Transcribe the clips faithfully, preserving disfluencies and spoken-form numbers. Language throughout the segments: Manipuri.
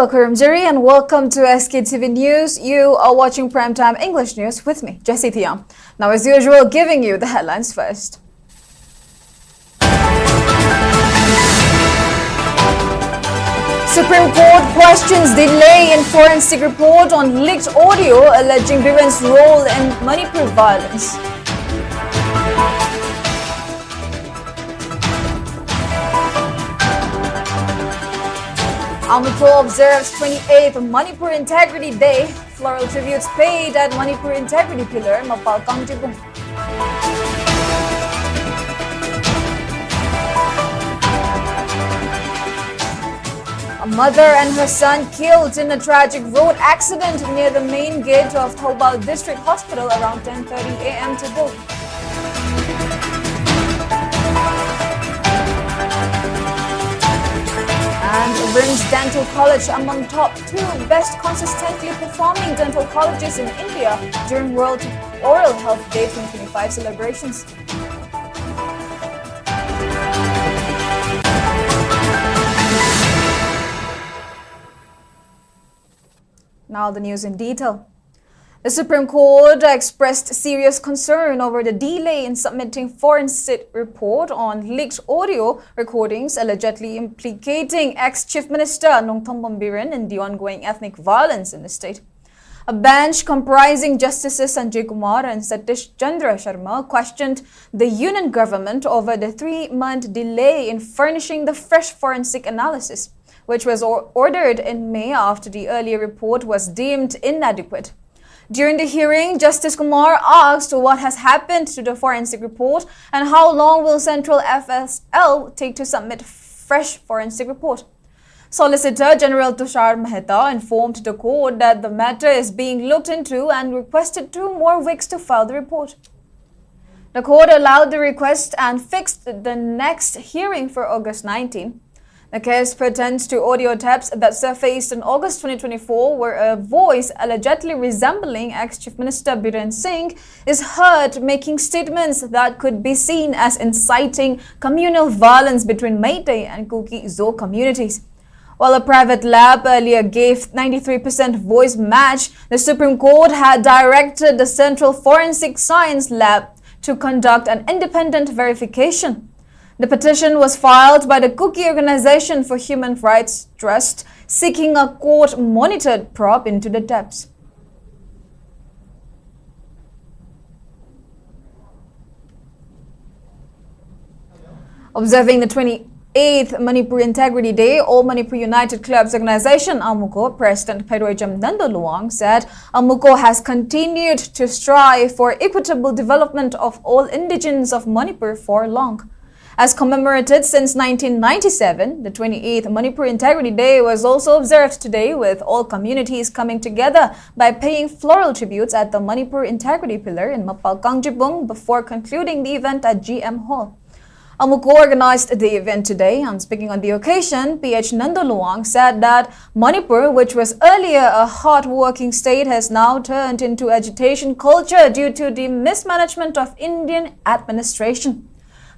Khurumjiri and welcome to S K T V News. You are watching Primetime English News with me, Jessie Thiam. Now, as usual, giving you the headlines first. Supreme Court questions delay in forensic report on leaked audio alleging Biren's role in Manipur violence. Amukho observes twenty-eighth Manipur Integrity Day. Floral tributes paid at Manipur Integrity Pillar, Mapal Kangjeibung. A mother and her son killed in a tragic road accident near the main gate of Thoubal District Hospital around ten thirty a m today. And RIMS Dental College among top two best consistently performing dental colleges in India during World Oral Health Day twenty twenty-five celebrations. Now the news in detail. The Supreme Court expressed serious concern over the delay in submitting forensic report on leaked audio recordings allegedly implicating ex-Chief Minister Nongthombam Biren in the ongoing ethnic violence in the state. A bench comprising Justices Sanjay Kumar and Satish Chandra Sharma questioned the union government over the three-month delay in furnishing the fresh forensic analysis, which was or- ordered in May after the earlier report was deemed inadequate. During the hearing, Justice Kumar asked what has happened to the forensic report and how long will Central F S L take to submit fresh forensic report. Solicitor General Tushar Mehta informed the court that the matter is being looked into and requested two more weeks to file the report. The court allowed the request and fixed the next hearing for August nineteenth. The case pertains to audio tapes that surfaced in August twenty twenty-four, where a voice allegedly resembling ex-Chief Minister Biren Singh is heard making statements that could be seen as inciting communal violence between Meitei and Kuki-Zo communities. While a private lab earlier gave ninety-three percent voice match, the Supreme Court had directed the Central Forensic Science Lab to conduct an independent verification. The petition was filed by the Kuki Organization for Human Rights Trust, seeking a court-monitored probe into the deaths. Observing the twenty-eighth Manipur Integrity Day, All Manipur United Clubs Organization, AMUCO, President Phairojam Nando Luang said AMUCO has continued to strive for equitable development of all indigents of Manipur for long. As commemorated since nineteen ninety-seven, the twenty-eighth Manipur Integrity Day was also observed today, with all communities coming together by paying floral tributes at the Manipur Integrity Pillar in Mapal Kangjibung before concluding the event at G M Hall. AMUCO organized the event today, and speaking on the occasion, P H Nando Luang said that Manipur, which was earlier a hard-working state, has now turned into agitation culture due to the mismanagement of Indian administration.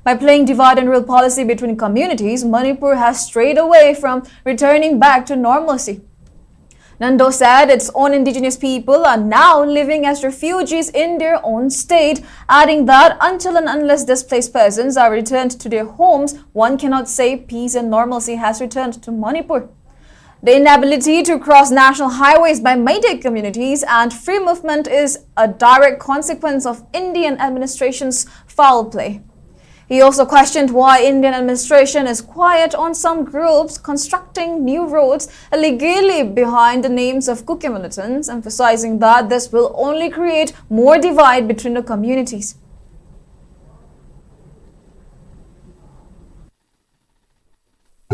By playing divide and rule policy between communities, Manipur has strayed away from returning back to normalcy. Nando said its own indigenous people are now living as refugees in their own state, adding that until and unless displaced persons are returned to their homes, one cannot say peace and normalcy has returned to Manipur. The inability to cross national highways by Meitei communities and free movement is a direct consequence of Indian administration's foul play. He also questioned why Indian administration is quiet on some groups constructing new roads illegally behind the names of Kuki militants, emphasizing that this will only create more divide between the communities.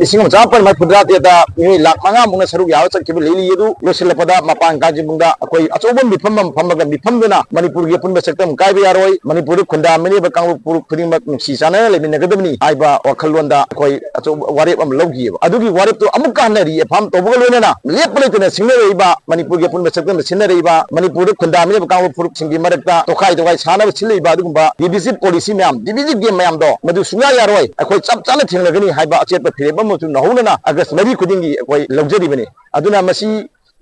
ꯂꯤꯁꯤꯡ ꯑꯃ ꯆꯥꯃꯥꯄꯟ ꯃꯔꯤꯐꯨꯇꯔꯥ ꯇꯔꯦꯠꯇ ꯃꯤꯑꯣꯏ ꯂꯥꯈ ꯃꯉꯥ ꯃꯨꯛꯅ ꯁꯔꯨꯛ ꯌꯥꯕ ꯆꯠꯈꯤꯕ ꯂꯤꯂꯤ ꯑꯗꯨ ꯂꯣꯏꯁꯤꯜꯂꯛꯄꯗ ꯃꯄꯥꯟ ꯀꯥꯡꯖꯤꯡꯕꯨꯡꯗ ꯑꯩꯈꯣꯏ ꯑꯆꯧꯕ ꯃꯤꯐꯝ ꯑꯃ ꯐꯝꯃꯒ ꯃꯤꯐꯝꯗꯨꯅ ꯃꯅꯤꯄꯨꯔꯒꯤ ꯑꯄꯨꯟꯕ ꯁꯛꯇꯝ ꯀꯥꯏꯕ ꯌꯥꯔꯣꯏ, ꯃꯅꯤꯄꯨꯔꯗ ꯈꯨꯟꯗꯥ ꯃꯤꯅꯤꯕ ꯀꯥꯡꯂꯨꯞ ꯐꯨꯔꯨꯞ ꯈꯨꯗꯤꯡꯃꯛ ꯅꯨꯡꯁꯤ ꯆꯥꯟꯅꯅ ꯂꯩꯃꯤꯟꯅꯒꯗꯕꯅꯤ ꯍꯥꯏꯕ ꯋꯥꯈꯜꯂꯣꯟꯗ ꯑꯩꯈꯣꯏ ꯑꯆꯧꯕ ꯋꯥꯔꯦꯞ ꯑꯃ ꯂꯧꯈꯤꯑꯕ꯫ ꯑꯗꯨꯒꯤ ꯋꯥꯔꯦꯞꯇꯨ ꯑꯃꯨꯛꯀ ꯍꯟꯅ reaffirm ꯇꯧꯕꯒ ꯂꯣꯏꯅꯅ ꯂꯦꯞꯄ ꯂꯩꯇꯅ ꯁꯤꯡꯅꯔꯛꯏꯕ ꯃꯅꯤꯄꯨꯔꯒꯤ ꯑꯄꯨꯟꯕ ꯁꯛꯇꯝꯗ ꯁꯤꯟꯅꯔꯛꯏꯕ ꯃꯅꯤꯄꯨꯔꯗ ꯈꯨꯟꯗꯥ ꯃꯤꯅꯤꯕ ꯀꯥꯡꯂꯨꯞ ꯐꯨꯔꯨꯞꯁꯤꯡꯒꯤ ꯃꯔꯛꯇ ꯇꯣꯈꯥꯏ ꯇꯣꯈꯥꯏ ꯁꯥꯅꯕ ꯁꯤꯜꯂꯛꯏꯕ ꯑꯗꯨꯒꯨꯝꯕ divisive policy ꯃꯌꯥꯝ, divisive game ꯃꯌꯥꯝꯗꯣ ꯃꯗꯨ ꯁꯨꯡꯌꯥ ꯌꯥꯔꯣꯏ꯫ ꯑꯩꯈꯣꯏ ꯆꯞ ꯆꯥꯅ ꯊꯦꯡꯅꯒꯅꯤ ꯍꯥꯏꯕ ꯑꯆꯦꯠꯄ ꯐꯤꯔꯦꯞ ꯑꯃ ꯅꯧꯍꯧꯅꯅ ꯑꯥꯒꯁ ꯃꯔꯤ ꯈꯨꯗꯤꯡꯒꯤ ꯑꯩꯈꯣꯏ ꯂꯧꯖꯔꯤꯕꯅꯤ꯫ ꯑꯗꯨꯅ ꯃꯁꯤ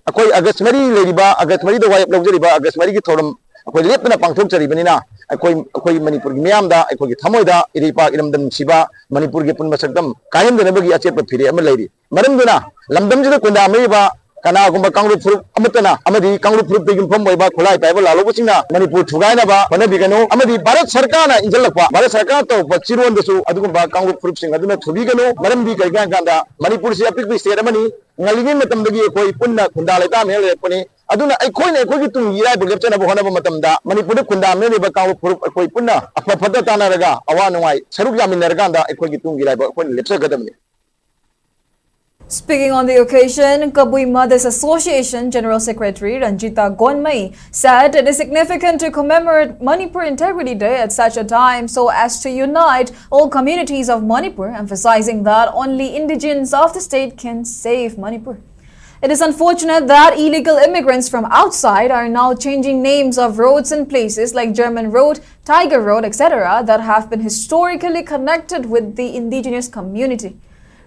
ꯑꯩꯈꯣꯏ ꯑꯥꯒꯁ ꯃꯔꯤ ꯂꯩꯔꯤꯕ, ꯑꯥꯒꯁ ꯃꯔꯤꯗ ꯋꯥꯔꯦꯞ ꯂꯧꯖꯔꯤꯕ ꯑꯥꯒꯁ ꯃꯔꯤꯒꯤ ꯊꯧꯔꯝ ꯑꯩꯈꯣꯏ ꯂꯦꯞꯇꯅ ꯄꯥꯡꯊꯣꯛꯆꯔꯤꯕꯅꯤꯅ, ꯑꯩꯈꯣꯏ, ꯑꯩꯈꯣꯏ ꯃꯅꯤꯄꯨꯔꯒꯤ ꯃꯤꯌꯥꯝꯗ, ꯑꯩꯈꯣꯏꯒꯤ ꯊꯃꯣꯏꯗ ꯏꯔꯩꯄꯥꯛ ꯏꯔꯝꯗꯝ ꯅꯨꯡꯁꯤꯕ ꯃꯅꯤꯄꯨꯔꯒꯤ ꯑꯄꯨꯟꯕ ꯁꯛꯇꯝ ꯀꯥꯏꯍꯟꯗꯅꯕꯒꯤ ꯑꯆꯦꯠꯄ ꯐꯤꯔꯦꯞ ꯑꯃ ꯂꯩꯔꯤ꯫ ꯃꯔꯝꯗꯨꯅ ꯂꯝꯗꯝꯁꯤꯗ ꯈꯨꯟꯗꯥ ꯃꯤꯑꯣꯏꯕ ꯀꯅꯥꯒꯨꯝꯕ ꯀꯥꯡꯂꯨꯞ ꯐꯨꯔꯨꯞ ꯑꯃꯠꯇꯅ ꯑꯃꯗꯤ ꯀꯥꯡꯂꯨꯞ ꯐꯨꯔꯨꯞꯇ ꯌꯨꯝꯐꯝ ꯑꯣꯏꯕ ꯈꯨꯠꯂꯥꯏ ꯄꯥꯏꯕ ꯂꯥꯂꯣꯕꯁꯤꯡꯅ ꯃꯅꯤꯄꯨꯔ ꯊꯨꯒꯥꯏꯅꯕ ꯍꯣꯠꯅꯕꯤꯒꯅꯨ꯫ ꯑꯃꯗꯤ ꯚꯥꯔꯠ ꯁꯔꯀꯥꯔꯅ ꯏꯟꯁꯤꯜꯂꯛꯄ, ꯚꯥꯔꯠ ꯁꯔꯀꯥꯔꯅ ꯇꯧꯔꯛꯄ ꯆꯤꯔꯣꯟꯗꯁꯨ ꯑꯗꯨꯒꯨꯝꯕ ꯀꯥꯡꯂꯨꯞ ꯐꯨꯔꯨꯞꯁꯤꯡ ꯑꯗꯨꯅ ꯊꯨꯕꯤꯒꯅꯨ꯫ ꯃꯔꯝꯗꯤ ꯀꯔꯤꯒꯤꯅꯣ ꯍꯥꯏ ꯀꯥꯟꯗ ꯃꯅꯤꯄꯨꯔꯁꯤ ꯑꯄꯤꯛꯄ state ꯑꯃꯅꯤ꯫ ꯉꯜꯂꯤꯉꯩ ꯃꯇꯝꯗꯒꯤ ꯑꯩꯈꯣꯏ ꯄꯨꯟꯅ ꯈꯨꯟꯗꯥ ꯂꯩꯇꯥꯃꯤꯟꯅ ꯂꯩꯔꯛꯄꯅꯤ꯫ ꯑꯗꯨꯅ ꯑꯩꯈꯣꯏꯅ ꯑꯩꯈꯣꯏꯒꯤ ꯇꯨꯡꯒꯤ ꯏꯔꯥꯏꯕꯛ ꯂꯦꯞꯆꯅꯕ ꯍꯣꯠꯅꯕ ꯃꯇꯝꯗ ꯃꯅꯤꯄꯨꯔꯗ ꯈꯨꯟꯗꯥꯃꯤꯟꯅꯔꯤꯕ ꯀꯥꯡꯂꯨꯞ ꯐꯨꯔꯨꯞ ꯑꯩꯈꯣꯏ ꯄꯨꯟꯅ ꯑꯐ ꯐꯠꯇ ꯇꯥꯟꯅꯔꯒ ꯑꯋꯥ ꯅꯨꯡꯉꯥꯏ ꯁꯔꯨꯛ ꯌꯥꯃꯤꯟꯅꯔꯀꯥꯟꯗ ꯑꯩꯈꯣꯏꯒꯤ ꯇꯨꯡꯒꯤ ꯏꯔꯥꯏꯕꯛ ꯑꯩꯈꯣꯏꯅ ꯂꯦꯞꯆꯒꯗꯕꯅꯤ꯫ Speaking on the occasion, Kabui Mothers Association General Secretary Ranjita Gonmei said it is significant to commemorate Manipur Integrity Day at such a time so as to unite all communities of Manipur, emphasizing that only indigenes of the state can save Manipur. It is unfortunate that illegal immigrants from outside are now changing names of roads and places like German Road, Tiger Road, et cetera, that have been historically connected with the indigenous community.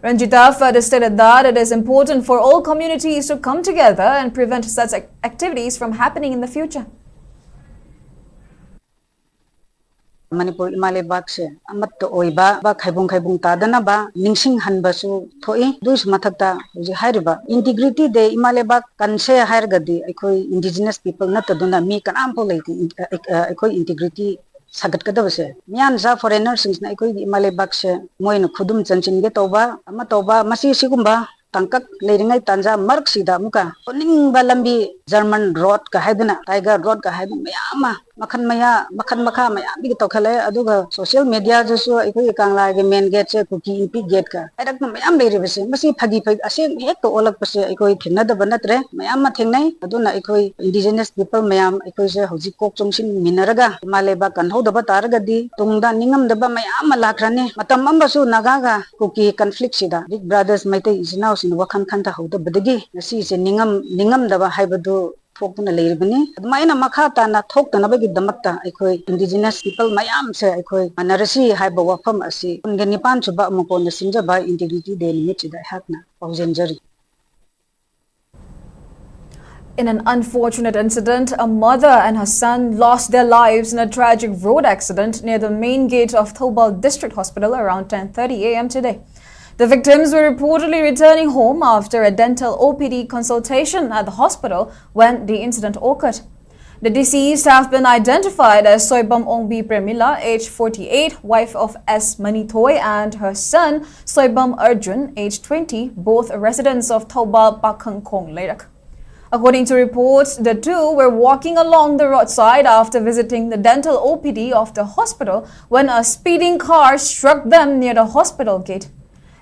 Ranjita further stated that it is important for all communities to come together and prevent such ac- activities from happening in the future. Manipur ꯏꯃꯥ ꯂꯩꯕꯥꯛꯁꯦ ꯑꯃꯠꯇ ꯑꯣꯏꯕ, ꯈꯥꯏꯕꯨꯡ ꯈꯥꯏꯕꯨꯡ ꯇꯥꯗꯅꯕ ꯅꯤꯡꯁꯤꯡꯍꯟꯕꯁꯨ ꯊꯣꯛꯏ꯫ ꯑꯗꯨꯒꯤꯁꯨ ꯃꯊꯛꯇ ꯍꯧꯖꯤꯛ ꯍꯥꯏꯔꯤꯕ Integrity Day, ꯏꯃꯥ ꯂꯩꯕꯥꯛ ꯀꯟꯁꯦ ꯍꯥꯏꯔꯒꯗꯤ ꯑꯩꯈꯣꯏ indigenous people ꯅꯠꯇꯗꯨꯅ ꯃꯤ ꯀꯅꯥꯝꯐꯥꯎ ꯂꯩꯇꯦ꯫ ꯑꯩꯈꯣꯏ integrity ꯁꯥꯒꯠꯀꯗꯕꯁꯦ꯫ ꯃꯤꯌꯥꯟꯆꯥ foreignerꯁꯤꯡꯁꯤꯅ ꯑꯩꯈꯣꯏꯒꯤ ꯏꯃꯥ ꯂꯩꯕꯥꯛꯁꯦ ꯃꯣꯏꯅ ꯈꯨꯗꯨꯝ ꯆꯟꯁꯤꯟꯒꯦ ꯇꯧꯕ ꯑꯃ ꯇꯧꯕ, ꯃꯁꯤ ꯁꯤꯒꯨꯝꯕ ꯇꯥꯡꯀꯛ ꯂꯩꯔꯤꯉꯩ ꯇꯥꯟꯖꯥ ꯃꯔꯛꯁꯤꯗ ꯑꯃꯨꯛꯀ ꯑꯣꯟꯅꯤꯡꯕ ꯂꯝꯕꯤ, German Roadꯀ ꯍꯥꯏꯗꯅ, Tiger Roadꯀ ꯍꯥꯏꯗꯅ ꯃꯌꯥꯝ ꯑꯃ ꯃꯈꯜ ꯃꯌꯥ, ꯃꯈꯜ ꯃꯈꯥ ꯃꯌꯥꯝꯗꯒꯤ ꯇꯧꯈꯠꯂꯛꯑꯦ꯫ ꯑꯗꯨꯒ social mediaꯗꯁꯨ ꯑꯩꯈꯣꯏꯒꯤ ꯀꯪꯂꯥꯒꯤ main gateꯁꯦ ꯀꯨꯀꯤ ꯏꯄꯤ gateꯀ ꯍꯥꯏꯔꯛꯇꯅ ꯃꯌꯥꯝ ꯂꯩꯔꯤꯕꯁꯦ, ꯃꯁꯤ ꯐꯥꯒꯤ ꯐꯥꯒꯤ ꯑꯁꯦꯡꯕ ꯍꯦꯛꯇ ꯑꯣꯜꯂꯛꯄꯁꯦ ꯑꯩꯈꯣꯏ ꯊꯦꯡꯅꯗꯕ ꯅꯠꯇ꯭ꯔꯦ, ꯃꯌꯥꯝ ꯑꯃ ꯊꯦꯡꯅꯩ꯫ ꯑꯗꯨꯅ ꯑꯩꯈꯣꯏ indigenous people ꯃꯌꯥꯝ ꯑꯩꯈꯣꯏꯁꯦ ꯍꯧꯖꯤꯛ ꯀꯣꯛ ꯆꯣꯡꯁꯤꯟꯃꯤꯟꯅꯔꯒ ꯏꯃꯥ ꯂꯩꯕꯥꯛ ꯀꯟꯍꯧꯗꯕ ꯇꯥꯔꯒꯗꯤ ꯇꯨꯡꯗ ꯅꯤꯡꯉꯝꯗꯕ ꯃꯌꯥꯝ ꯑꯃ ꯂꯥꯛꯈ꯭ꯔꯅꯤ꯫ ꯃꯇꯝ ꯑꯃꯁꯨ ꯅꯥꯒꯥꯒ ꯀꯨꯀꯤ conflictꯁꯤꯗ Big Brothers ꯃꯩꯇꯩ ꯏꯆꯤꯟ ꯏꯅꯥꯎꯁꯤꯡꯅ ꯋꯥꯈꯜ ꯈꯟꯊꯍꯧꯗꯕꯗꯒꯤ ꯉꯁꯤꯁꯦ ꯅꯤꯡꯉꯝ, ꯅꯤꯡꯉꯝꯗꯕ ꯍꯥꯏꯕꯗꯨ ꯊꯣꯛꯇꯨꯅ ꯂꯩꯔꯤꯕꯅꯤ꯫ ꯑꯗꯨꯃꯥꯏꯅ ꯃꯈꯥ ꯇꯥꯅ ꯊꯣꯛꯇꯅꯕꯒꯤꯗꯃꯛꯇ ꯑꯩꯈꯣꯏ indigenous people ꯃꯌꯥꯝꯁꯦ ꯑꯩꯈꯣꯏ ꯃꯥꯟꯅꯔꯁꯤ ꯍꯥꯏꯕ ꯋꯥꯐꯝ ꯑꯁꯤ ꯀꯨꯟꯒ ꯅꯤꯄꯥꯟ ꯁꯨꯕ ꯃꯀꯣꯟꯅ ꯁꯤꯟꯖꯕ Integrity Day ꯅꯨꯃꯤꯠꯁꯤꯗ ꯑꯩꯍꯥꯛꯅ ꯄꯥꯎꯖꯦꯟꯖꯔꯤ꯫ In an unfortunate incident, a mother and her son lost their lives in a tragic road accident near the main gate of Thoubal District Hospital around ten thirty a m today. The victims were reportedly returning home after a dental O P D consultation at the hospital when the incident occurred. The deceased have been identified as Soibam Ongbi Premila, age forty-eight, wife of S Manithoi, and her son, Soibam Arjun, age twenty, both residents of Thoubal Pakhangkhong Leirak. According to reports, the two were walking along the roadside after visiting the dental O P D of the hospital when a speeding car struck them near the hospital gate.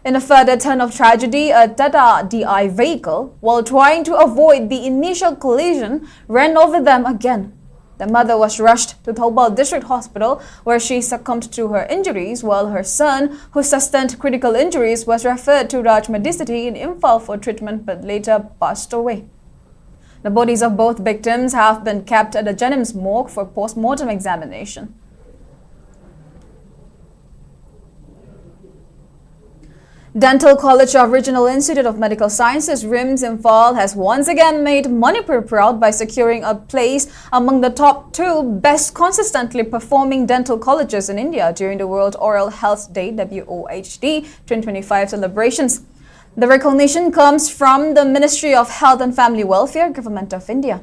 In a further turn of tragedy, a Tata D I vehicle, while trying to avoid the initial collision, ran over them again. The mother was rushed to Thoubal District Hospital, where she succumbed to her injuries, while her son, who sustained critical injuries, was referred to Raj Medicity in Imphal for treatment but later passed away. The bodies of both victims have been kept at the Jennings morgue for post-mortem examination. Dental College of Regional Institute of Medical Sciences, RIMS Imphal, has once again made Manipur proud by securing a place among the top two best consistently performing dental colleges in India during the World Oral Health Day, W O H D, twenty twenty-five celebrations. The recognition comes from the Ministry of Health and Family Welfare, Government of India.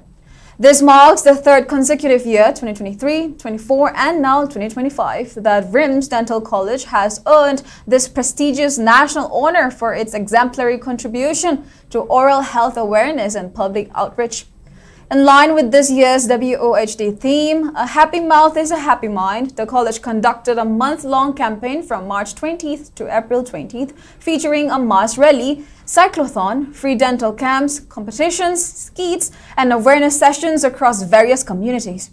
This marks the third consecutive year, twenty twenty-three, twenty-four, and now twenty twenty-five, that RIMS Dental College has earned this prestigious national honor for its exemplary contribution to oral health awareness and public outreach. In line with this year's W O H D theme, "A happy mouth is a happy mind," the college conducted a month-long campaign from March twentieth to April twentieth, featuring a mass rally, cyclothon, free dental camps, competitions, skits, and awareness sessions across various communities.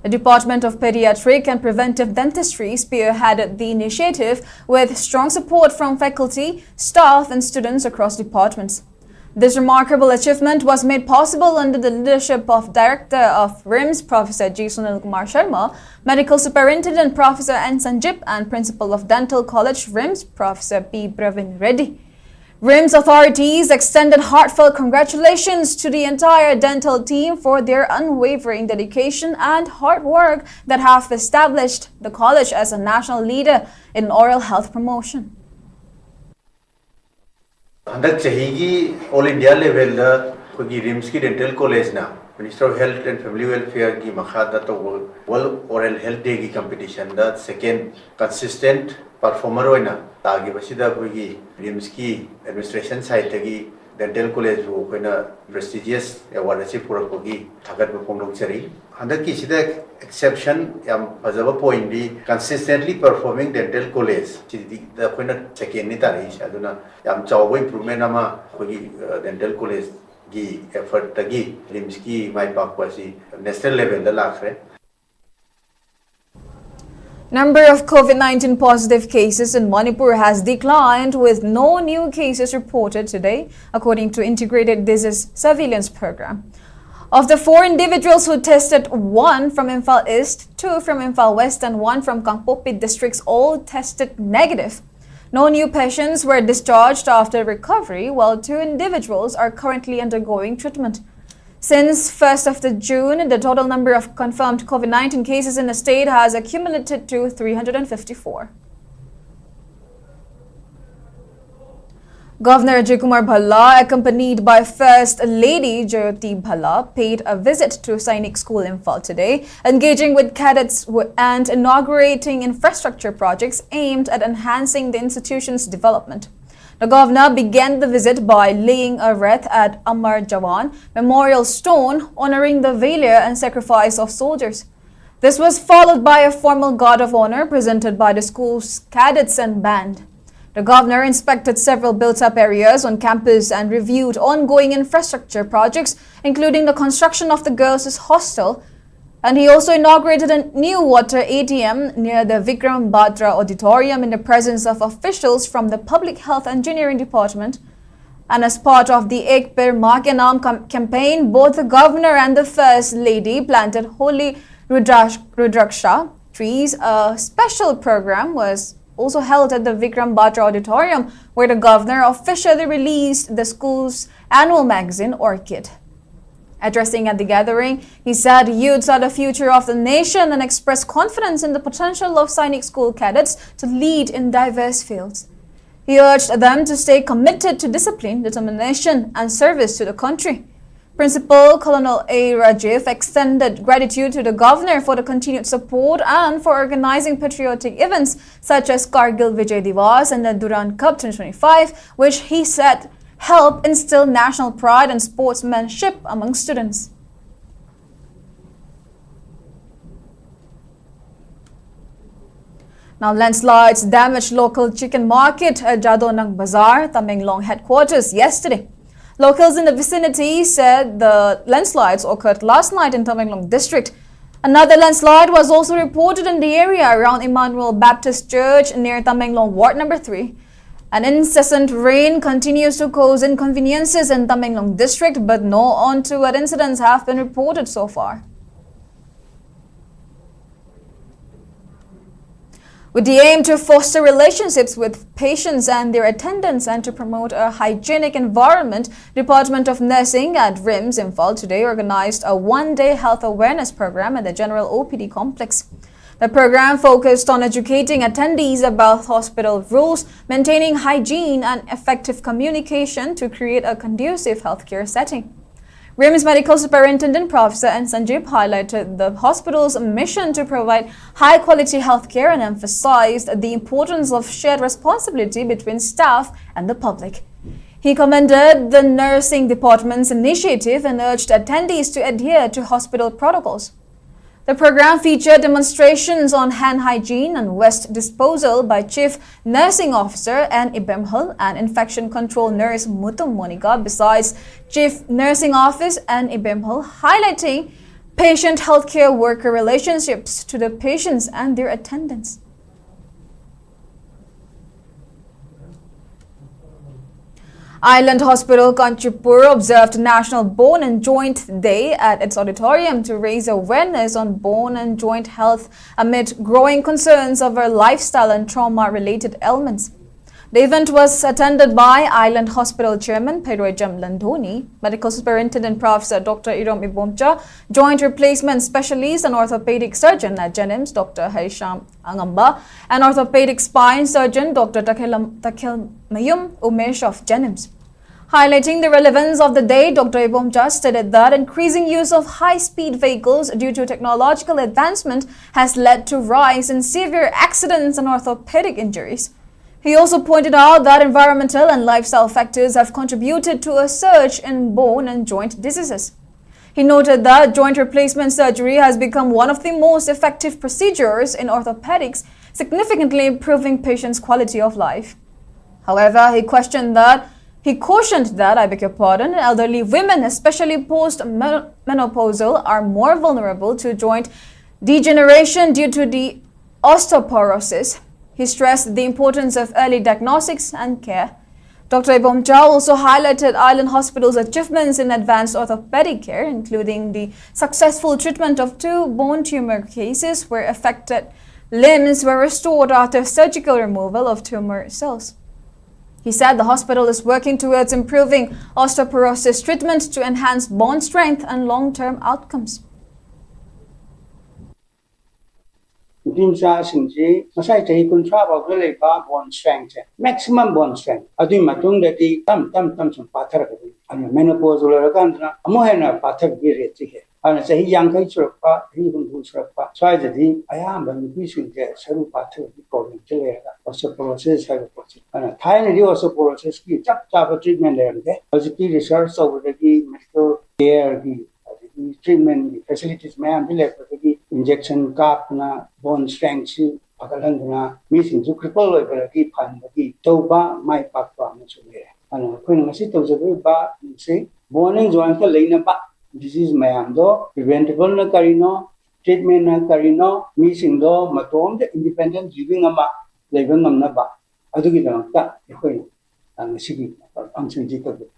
The Department of Pediatric and Preventive Dentistry spearheaded the initiative with strong support from faculty, staff, and students across departments. This remarkable achievement was made possible under the leadership of Director of RIMS, Professor G Sunil Kumar Sharma, Medical Superintendent Professor N Sanjib, and Principal of Dental College, RIMS, Professor P Pravin Reddy. RIMS authorities extended heartfelt congratulations to the entire dental team for their unwavering dedication and hard work that have established the college as a national leader in oral health promotion. ꯍꯟꯗꯛ ꯆꯍꯤꯒꯤ ꯑꯣꯜ ꯏꯟꯗꯤꯌꯥ ꯂꯦꯚꯦꯜꯗ ꯑꯩꯈꯣꯏꯒꯤ ꯔꯤꯝꯁꯀꯤ ꯗꯦꯟꯇꯦꯜ ꯀꯣꯂꯦꯖꯅ Ministry of Health and Family Welfareꯒꯤ ꯃꯈꯥꯗ ꯇꯧꯕ World Oral Health Dayꯒꯤ competitionꯗ second consistent performer ꯑꯣꯏꯅ ꯇꯥꯈꯤꯕꯁꯤꯗ ꯑꯩꯈꯣꯏꯒꯤ ꯔꯤꯝꯁꯀꯤ administration sideꯇꯒꯤ ꯗꯦꯟꯇꯦꯜ ꯀꯣꯂꯦꯖꯕꯨ ꯑꯩꯈꯣꯏꯅ prestigious award ꯑꯁꯤ ꯄꯨꯔꯛꯄꯒꯤ ꯊꯥꯒꯠꯄ ꯐꯣꯡꯗꯣꯛꯆꯔꯤ꯫ ꯍꯟꯗꯛꯀꯤꯁꯤꯗ exception ꯌꯥꯝ ꯐꯖꯕ pointꯗꯤ consistently performing dental college ꯁꯤꯗ ꯑꯩꯈꯣꯏꯅ secondꯅꯤ ꯇꯥꯔꯛꯏꯁꯦ꯫ ꯑꯗꯨꯅ ꯌꯥꯝ ꯆꯥꯎꯕ improvement ꯑꯃ ꯑꯩꯈꯣꯏꯒꯤ dental collegeꯒꯤ effortꯇꯒꯤ ꯔꯤꯝꯁꯀꯤ ꯃꯥꯏ ꯄꯥꯛꯄ ꯑꯁꯤ national levelꯗ ꯂꯥꯛꯈ꯭ꯔꯦ꯫ Number of COVID nineteen positive cases in Manipur has declined, with no new cases reported today, according to Integrated Disease Surveillance Program. Of the four individuals who tested, one from Imphal East, two from Imphal West, and one from Kangpokpi districts all tested negative. No new patients were discharged after recovery, while two individuals are currently undergoing treatment. Since first of the June, the total number of confirmed COVID nineteen cases in the state has accumulated to three hundred and fifty-four. Governor Ajay Kumar Bhalla, accompanied by First Lady Jyoti Bhalla, paid a visit to Sainik School, Imphal today, engaging with cadets w- and inaugurating infrastructure projects aimed at enhancing the institution's development. The governor began the visit by laying a wreath at Amar Jawan Memorial Stone, honoring the valor and sacrifice of soldiers. This was followed by a formal guard of honor presented by the school's cadets and band. The governor inspected several built-up areas on campus and reviewed ongoing infrastructure projects, including the construction of the girls' hostel, and he also inaugurated a new water A T M near the Vikram Batra Auditorium in the presence of officials from the Public Health Engineering Department And as part of the Ek Ped Maa Ke Naam com- campaign, both the governor and the first lady planted holy Rudrash- Rudraksha trees. A special program was also held at the Vikram Batra Auditorium, where the governor officially released the school's annual magazine, Orchid. Addressing at the gathering, he said youths are the future of the nation and expressed confidence in the potential of Sainik School cadets to lead in diverse fields. He urged them to stay committed to discipline, determination, and service to the country. Principal Colonel A. Rajiv extended gratitude to the governor for the continued support and for organizing patriotic events such as Kargil Vijay Diwas and the Durand Cup twenty twenty-five, which he said help instill national pride and sportsmanship among students. Now, landslides damaged local chicken market at Jadonang Bazaar, Tamenglong headquarters, yesterday. Locals in the vicinity said the landslides occurred last night in Tamenglong district. Another landslide was also reported in the area around Emmanuel Baptist Church near Tamenglong Ward number three. An incessant rain continues to cause inconveniences in Tamenglong district, but no untoward incidents have been reported so far. With the aim to foster relationships with patients and their attendants and to promote a hygienic environment, Department of Nursing at RIMS Imphal today organized a one-day health awareness program at the General O P D complex. The program focused on educating attendees about hospital rules, maintaining hygiene, and effective communication to create a conducive healthcare setting. RIMS Medical Superintendent Professor N Sanjeev highlighted the hospital's mission to provide high-quality healthcare and emphasized the importance of shared responsibility between staff and the public. He commended the nursing department's initiative and urged attendees to adhere to hospital protocols. The program featured demonstrations on hand hygiene and waste disposal by Chief Nursing Officer N Ibemhal and Infection Control Nurse Mutum Monica, besides Chief Nursing Office N Ibemhal, highlighting patient healthcare worker relationships to the patients and their attendants. Island Hospital Kanchanpur observed National Bone and Joint Day at its auditorium to raise awareness on bone and joint health amid growing concerns over lifestyle and trauma-related ailments. The event was attended by Island Hospital Chairman Pheirojam Landhoni, Medical Superintendent Professor Doctor Irom Ibomcha, Joint Replacement Specialist and Orthopedic Surgeon at JNIMS Doctor Harisham Angamba, and Orthopedic Spine Surgeon Doctor Takhelam- Takhelmayum Umesh of JNIMS. Highlighting the relevance of the day, Doctor Ibomcha stated that increasing use of high-speed vehicles due to technological advancement has led to rise in severe accidents and orthopedic injuries. He also pointed out that environmental and lifestyle factors have contributed to a surge in bone and joint diseases. He noted that joint replacement surgery has become one of the most effective procedures in orthopedics, significantly improving patients' quality of life. However, he questioned that he cautioned that, I beg your pardon, elderly women, especially post-menopausal, are more vulnerable to joint degeneration due to the osteoporosis. He stressed the importance of early diagnostics and care. Doctor Ibomcha also highlighted Island Hospital's achievements in advanced orthopedic care, including the successful treatment of two bone tumor cases where affected limbs were restored after surgical removal of tumor cells. He said the hospital is working towards improving osteoporosis treatment to enhance bone strength and long-term outcomes. ꯅꯨꯄꯤ ꯃꯆꯥꯁꯤꯡꯁꯤ ꯉꯁꯥꯏ ꯆꯍꯤ ꯀꯨꯟꯊ꯭ꯔꯥ ꯐꯥꯎꯗ ꯂꯩꯕ ꯕꯣꯟ ꯁ꯭ꯇ꯭ꯔꯦꯡꯁꯦ, ꯃꯦꯛꯁꯤꯃꯝ ꯕꯣꯟ ꯁ꯭ꯇ꯭ꯔꯦꯡ, ꯑꯗꯨꯒꯤ ꯃꯇꯨꯡꯗꯗꯤ ꯇꯞ ꯇꯞ ꯇꯞ ꯁꯨꯝ ꯄꯥꯊꯔꯛꯀꯗꯣꯏꯅꯤ꯫ ꯑꯗꯨꯅ ꯃꯦꯅꯣꯄꯣꯖ ꯂꯣꯏꯔꯀꯥꯟꯗꯅ ꯑꯃꯨꯛ ꯍꯦꯟꯅ ꯄꯥꯊꯕꯒꯤ ꯔꯦꯠꯁꯤ ꯍꯦꯜꯂꯤ꯫ ꯑꯗꯨꯅ ꯆꯍꯤ ꯌꯥꯡꯈꯩ ꯁꯨꯔꯛꯄ, ꯆꯍꯤ ꯍꯨꯝꯐꯨ ꯁꯨꯔꯛꯄ ꯁ꯭ꯋꯥꯏꯗꯗꯤ ꯑꯌꯥꯝꯕ ꯅꯨꯄꯤꯁꯤꯡꯁꯦ ꯁꯔꯨ ꯄꯥꯊꯕꯒꯤ ꯄ꯭ꯔꯣꯕ꯭ꯂꯦꯝꯁꯦ ꯂꯩꯔꯒ ꯑꯣꯁꯇꯣꯄꯣꯔꯣꯁꯤꯁ ꯍꯥꯏꯕ ꯄꯣꯠꯁꯦ, ꯑꯗꯨꯅ ꯊꯥꯏꯅꯗꯤ ꯑꯣꯁꯇꯣꯄꯣꯔꯣꯁꯤꯁꯀꯤ ꯆꯞ ꯆꯥꯕ ꯇ꯭ꯔꯤꯠꯃꯦꯟ ꯂꯩꯔꯝꯗꯦ꯫ ꯍꯧꯖꯤꯛꯇꯤ ꯔꯤꯁꯔꯁ ꯇꯧꯕꯗꯒꯤ ꯃꯦꯗꯤꯀꯦꯜ ꯀꯦꯌꯔꯒꯤ ꯑꯗꯒꯤ ꯇ꯭ꯔꯤꯠꯃꯦꯟꯒꯤ ꯐꯦꯁꯤꯂꯤꯇꯤꯁ ꯃꯌꯥꯝꯁꯤ ꯂꯩꯔꯛꯄꯗꯒꯤ ꯏꯟꯖꯦꯛꯁꯟ ꯀꯥꯞꯇꯅ ꯕꯣꯟ ꯁ꯭ꯇ꯭ꯔꯦꯡꯁꯤ ꯐꯒꯠꯍꯟꯗꯨꯅ ꯃꯤꯁꯤꯡꯁꯨ ꯀ꯭ꯔꯤꯄꯜ ꯑꯣꯏꯕꯗꯒꯤ ꯐꯍꯟꯕꯒꯤ ꯇꯧꯕ ꯃꯥꯏ ꯄꯥꯛꯄ ꯑꯃꯁꯨ ꯂꯩꯔꯦ꯫ ꯑꯗꯨꯅ ꯑꯩꯈꯣꯏꯅ ꯉꯁꯤ ꯇꯧꯖꯗꯣꯔꯤꯕ ꯁꯤ ꯕꯣꯟ ꯑꯦꯟ ꯖꯣꯏꯟꯀ ꯂꯩꯅꯕ ꯗꯤꯖꯤꯖ ꯃꯌꯥꯝꯗꯣ ꯄ꯭ꯔꯤꯚꯦꯟꯇꯦꯕꯜꯅ ꯀꯔꯤꯅꯣ, ꯇ꯭ꯔꯤꯠꯃꯦꯟꯅ ꯀꯔꯤꯅꯣ, ꯃꯤꯁꯤꯡꯗꯣ ꯃꯇꯣꯝꯇ ꯏꯟꯗꯤꯄꯦꯟꯗꯦꯟ ꯂꯤꯚꯤꯡ ꯑꯃ ꯂꯩꯕ ꯉꯝꯅꯕ ꯑꯗꯨꯒꯤꯗꯃꯛꯇ ꯑꯩꯈꯣꯏꯅ ꯉꯁꯤꯒꯤ ꯐꯪꯁꯟꯁꯤ ꯇꯧꯖꯕꯅꯤ꯫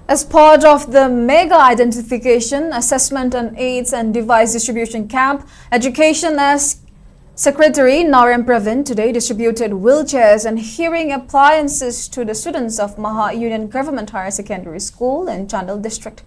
As part of the mega identification, assessment and aids and device distribution camp, education as Secretary Narem Pravin today distributed wheelchairs and hearing appliances to the students of Maha Union Government Higher Secondary School in Chandel District.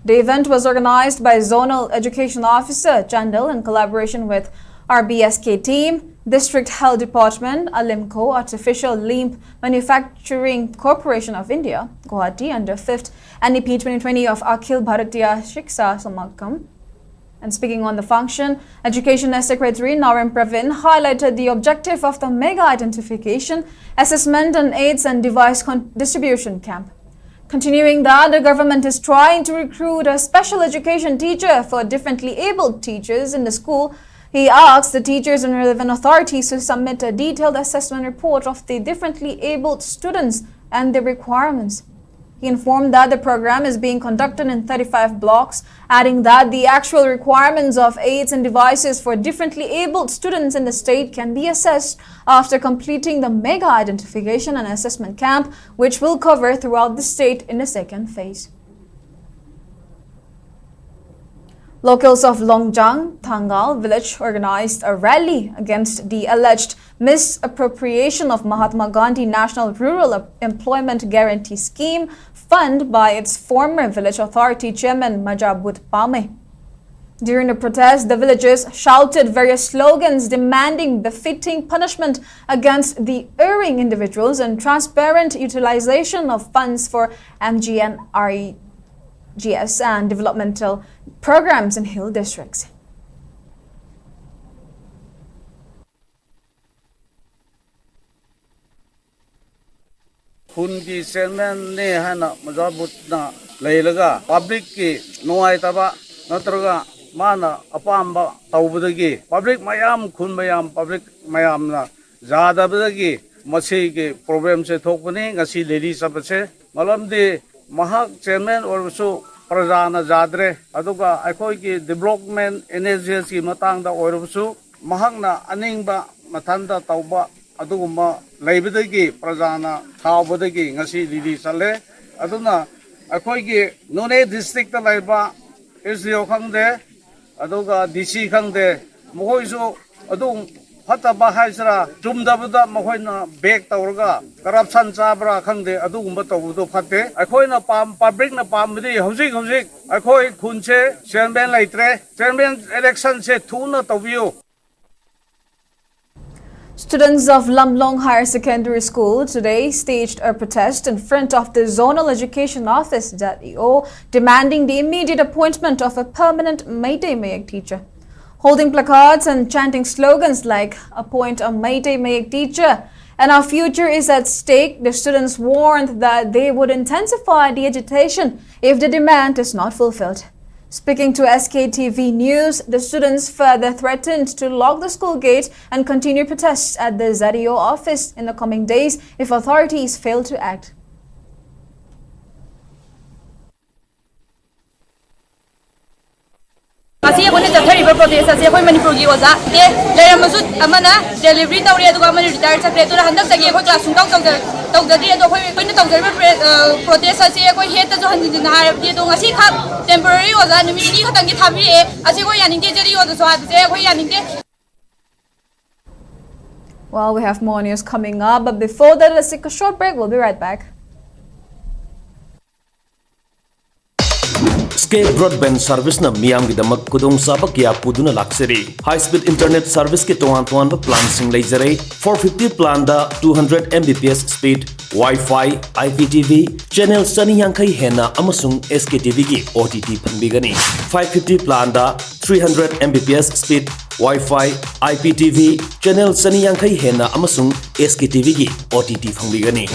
The event was organized by Zonal Education Officer Chandel in collaboration with R B S K team, District Health Department, Alimco Artificial Limb Manufacturing Corporation of India, Guwahati, under fifth N E P twenty twenty of Akhil Bharatiya Shiksha Samagam. And speaking on the function, Education as Secretary Narem Pravin highlighted the objective of the mega identification, assessment and aids and device con- distribution camp. Continuing that, the government is trying to recruit a special education teacher for differently abled teachers in the school. He asked the teachers and relevant authorities to submit a detailed assessment report of the differently abled students and their requirements. He informed that the program is being conducted in thirty-five blocks, adding that the actual requirements of aids and devices for differently abled students in the state can be assessed after completing the mega identification and assessment camp, which will cover throughout the state in the second phase. Locals of Longjang, Thangal village organized a rally against the alleged misappropriation of Mahatma Gandhi National Rural Employment Guarantee Scheme fund by its former village authority chairman Majabut Pame. During the protest, the villagers shouted various slogans demanding befitting punishment against the erring individuals and transparent utilization of funds for M G N R E G S and developmental programs in hill districts. ꯈꯨꯟꯒꯤ ꯆꯤꯌꯔꯃꯦꯟꯅꯦ ꯍꯥꯏꯅ ꯃꯖꯥꯕꯨꯠꯅ ꯂꯩꯔꯒ ꯄꯕ꯭ꯂꯤꯛꯀꯤ ꯅꯨꯡꯉꯥꯏꯇꯕ ꯅꯠꯇ꯭ꯔꯒ ꯃꯥꯅ ꯑꯄꯥꯝꯕ ꯇꯧꯕꯗꯒꯤ ꯄꯕ꯭ꯂꯤꯛ ꯃꯌꯥꯝ, ꯈꯨꯟ ꯃꯌꯥꯝ, ꯄꯕ꯭ꯂꯤꯛ ꯃꯌꯥꯝꯅ ꯌꯥꯗꯕꯗꯒꯤ ꯃꯁꯤꯒꯤ ꯄ꯭ꯔꯣꯕ꯭ꯂꯦꯝꯁꯦ ꯊꯣꯛꯄꯅꯤ꯫ ꯉꯁꯤ ꯔꯦꯂꯤ ꯆꯠꯄꯁꯦ ꯃꯔꯝꯗꯤ ꯃꯍꯥꯛ ꯆꯤꯌꯔꯃꯦꯟ ꯑꯣꯏꯔꯕꯁꯨ ꯄ꯭ꯔꯖꯥꯅ ꯌꯥꯗ꯭ꯔꯦ, ꯑꯗꯨꯒ ꯑꯩꯈꯣꯏꯒꯤ ꯗꯤꯕ꯭ꯂꯣꯞꯃꯦꯟ ꯏꯅꯤꯁꯤꯌꯦꯇꯤꯚꯀꯤ ꯃꯇꯥꯡꯗ ꯑꯣꯏꯔꯕꯁꯨ ꯃꯍꯥꯛꯅ ꯑꯅꯤꯡꯕ ꯃꯊꯟꯇ ꯇꯧꯕ ꯑꯗꯨꯒꯨꯝꯕ ꯂꯩꯕꯗꯒꯤ ꯄ꯭ꯔꯖꯥꯅ ꯁꯥꯎꯕꯗꯒꯤ ꯉꯁꯤ ꯔꯤꯂꯤ ꯆꯠꯂꯦ꯫ ꯑꯗꯨꯅ ꯑꯩꯈꯣꯏꯒꯤ ꯅꯣꯅꯦ ꯗꯤꯁꯇ꯭ꯔꯤꯛꯇ ꯂꯩꯕ ꯑꯦꯁ ꯗꯤ ꯑꯣ ꯈꯪꯗꯦ, ꯑꯗꯨꯒ ꯗꯤ ꯁꯤ ꯈꯪꯗꯦ, ꯃꯈꯣꯏꯁꯨ ꯑꯗꯨꯝ ꯐꯠꯇꯕ ꯍꯥꯏꯁꯤꯔꯥ, ꯆꯨꯝꯗꯕꯗ ꯃꯈꯣꯏꯅ ꯕꯦꯛ ꯇꯧꯔꯒ ꯀꯔꯞꯁꯟ ꯆꯥꯕ꯭ꯔꯥ ꯈꯪꯗꯦ, ꯑꯗꯨꯒꯨꯝꯕ ꯇꯧꯕꯗꯣ ꯐꯠꯇꯦ꯫ ꯑꯩꯈꯣꯏꯅ ꯄꯥꯝ-, ꯄꯕ꯭ꯂꯤꯛꯅ ꯄꯥꯝꯕꯗꯤ ꯍꯧꯖꯤꯛ ꯍꯧꯖꯤꯛ ꯑꯩꯈꯣꯏ ꯈꯨꯟꯁꯦ ꯆꯤꯌꯔꯃꯦꯟ ꯂꯩꯇ꯭ꯔꯦ, ꯆꯤꯌꯔꯃꯦꯟ ꯏꯂꯦꯛꯁꯟꯁꯦ ꯊꯨꯅ ꯇꯧꯕꯤꯌꯨ꯫ Students of Lamlong Higher Secondary School today staged a protest in front of the Zonal Education Office, Z E O, demanding the immediate appointment of a permanent Meitei Mayek teacher. Holding placards and chanting slogans like "Appoint a Meitei Mayek teacher" and "Our future is at stake," the students warned that they would intensify the agitation if the demand is not fulfilled. Speaking to S K T V News, the students further threatened to lock the school gate and continue protests at the Z E O office in the coming days if authorities fail to act. ꯉꯁꯤ ꯑꯩꯈꯣꯏꯅ ꯆꯠꯊꯔꯤꯕ ꯄ꯭ꯔꯣꯇꯦꯁ ꯑꯁꯤ ꯑꯩꯈꯣꯏ ꯃꯅꯤꯄꯨꯔꯒꯤ ꯑꯣꯖꯥ ꯗꯦ ꯂꯩꯔꯝꯃꯁꯨ ꯑꯃꯅ ꯗꯦꯂꯤꯚꯔꯤ ꯇꯧꯔꯦ, ꯑꯗꯨꯒ ꯑꯃꯅ ꯔꯤꯇꯥꯌꯔ ꯆꯠꯈ꯭ꯔꯦ꯫ ꯑꯗꯨꯅ ꯍꯟꯗꯛꯇꯒꯤ ꯑꯩꯈꯣꯏ ꯀ꯭ꯂꯥꯁ ꯁꯨꯡꯇꯧ ꯇꯧꯖ-, ꯇꯧꯖꯗ꯭ꯔꯤ꯫ ꯑꯗꯣ ꯑꯩꯈꯣꯏ, ꯑꯩꯈꯣꯏꯅ ꯇꯧꯖꯔꯤꯕ ꯄ꯭ꯔꯦ-, ꯑ, ꯄ꯭ꯔꯣꯇꯦꯁ ꯑꯁꯤ ꯑꯩꯈꯣꯏ ꯍꯦꯠꯇꯁꯨ ꯍꯟꯖꯤꯟ ꯍꯟꯖꯤꯟꯅ ꯍꯥꯏꯔꯕꯗꯤ, ꯑꯗꯣ ꯉꯁꯤ ꯈꯛ ꯇꯦꯝꯄꯣꯔꯔꯤ ꯑꯣꯖꯥ ꯅꯨꯃꯤꯠ ꯅꯤꯅꯤ ꯈꯛꯇꯪꯒꯤ ꯊꯥꯕꯤꯔꯛꯑꯦ꯫ ꯑꯁꯤ ꯑꯩꯈꯣꯏ ꯌꯥꯅꯤꯡꯗꯦ, ꯖꯦ ꯗꯤ ꯑꯣꯗꯁꯨ ꯍꯥꯏꯕꯁꯦ ꯑꯩꯈꯣꯏ ꯌꯥꯅꯤꯡꯗꯦ꯫ Well, we have more news coming up, but before that, let's take a short break. We'll be right back. Scape broadband ꯁꯔꯚꯤꯁꯅ ꯃꯤꯌꯥꯝꯒꯤꯗꯃꯛ ꯈꯨꯗꯣꯡꯆꯥꯕ ꯀꯌꯥ ꯄꯨꯗꯨꯅ ꯂꯥꯛꯆꯔꯤ꯫ ꯍꯥꯏ ꯁ꯭ꯄꯤꯗ ꯏꯟꯇꯔꯅꯦꯠ ꯁꯔꯚꯤꯁꯀꯤ ꯇꯣꯉꯥꯟ ꯇꯣꯉꯥꯟꯕ ꯄ꯭ꯂꯥꯟꯁꯤꯡ ꯂꯩꯖꯔꯦ꯫ ꯐꯣꯔ ꯐꯤꯐꯇꯤ ꯄ꯭ꯂꯥꯟꯗ two hundred M B P S speed, wifi, I P T V, channel ꯆꯅꯤ ꯌꯥꯡꯈꯩ ꯍꯦꯟꯅ ꯑꯃꯁꯨꯡ ꯑꯦꯁ ꯀꯦ ꯇꯤ ꯚꯤꯒꯤ ꯑꯣ ꯇꯤ ꯇꯤ ꯐꯪꯕꯤꯒꯅꯤ꯫ ꯐꯥꯏꯚ ꯐꯤꯐꯇꯤ ꯄ꯭ꯂꯥꯟꯗ three hundred M B P S speed, wifi, I P T V, channel ꯆꯅꯤ ꯌꯥꯡꯈꯩ ꯍꯦꯟꯅ ꯑꯃꯁꯨꯡ ꯑꯦꯁ ꯀꯦ ꯇꯤ ꯚꯤꯒꯤ ꯑꯣ ꯇꯤ ꯇꯤ ꯐꯪꯕꯤꯒꯅꯤ꯫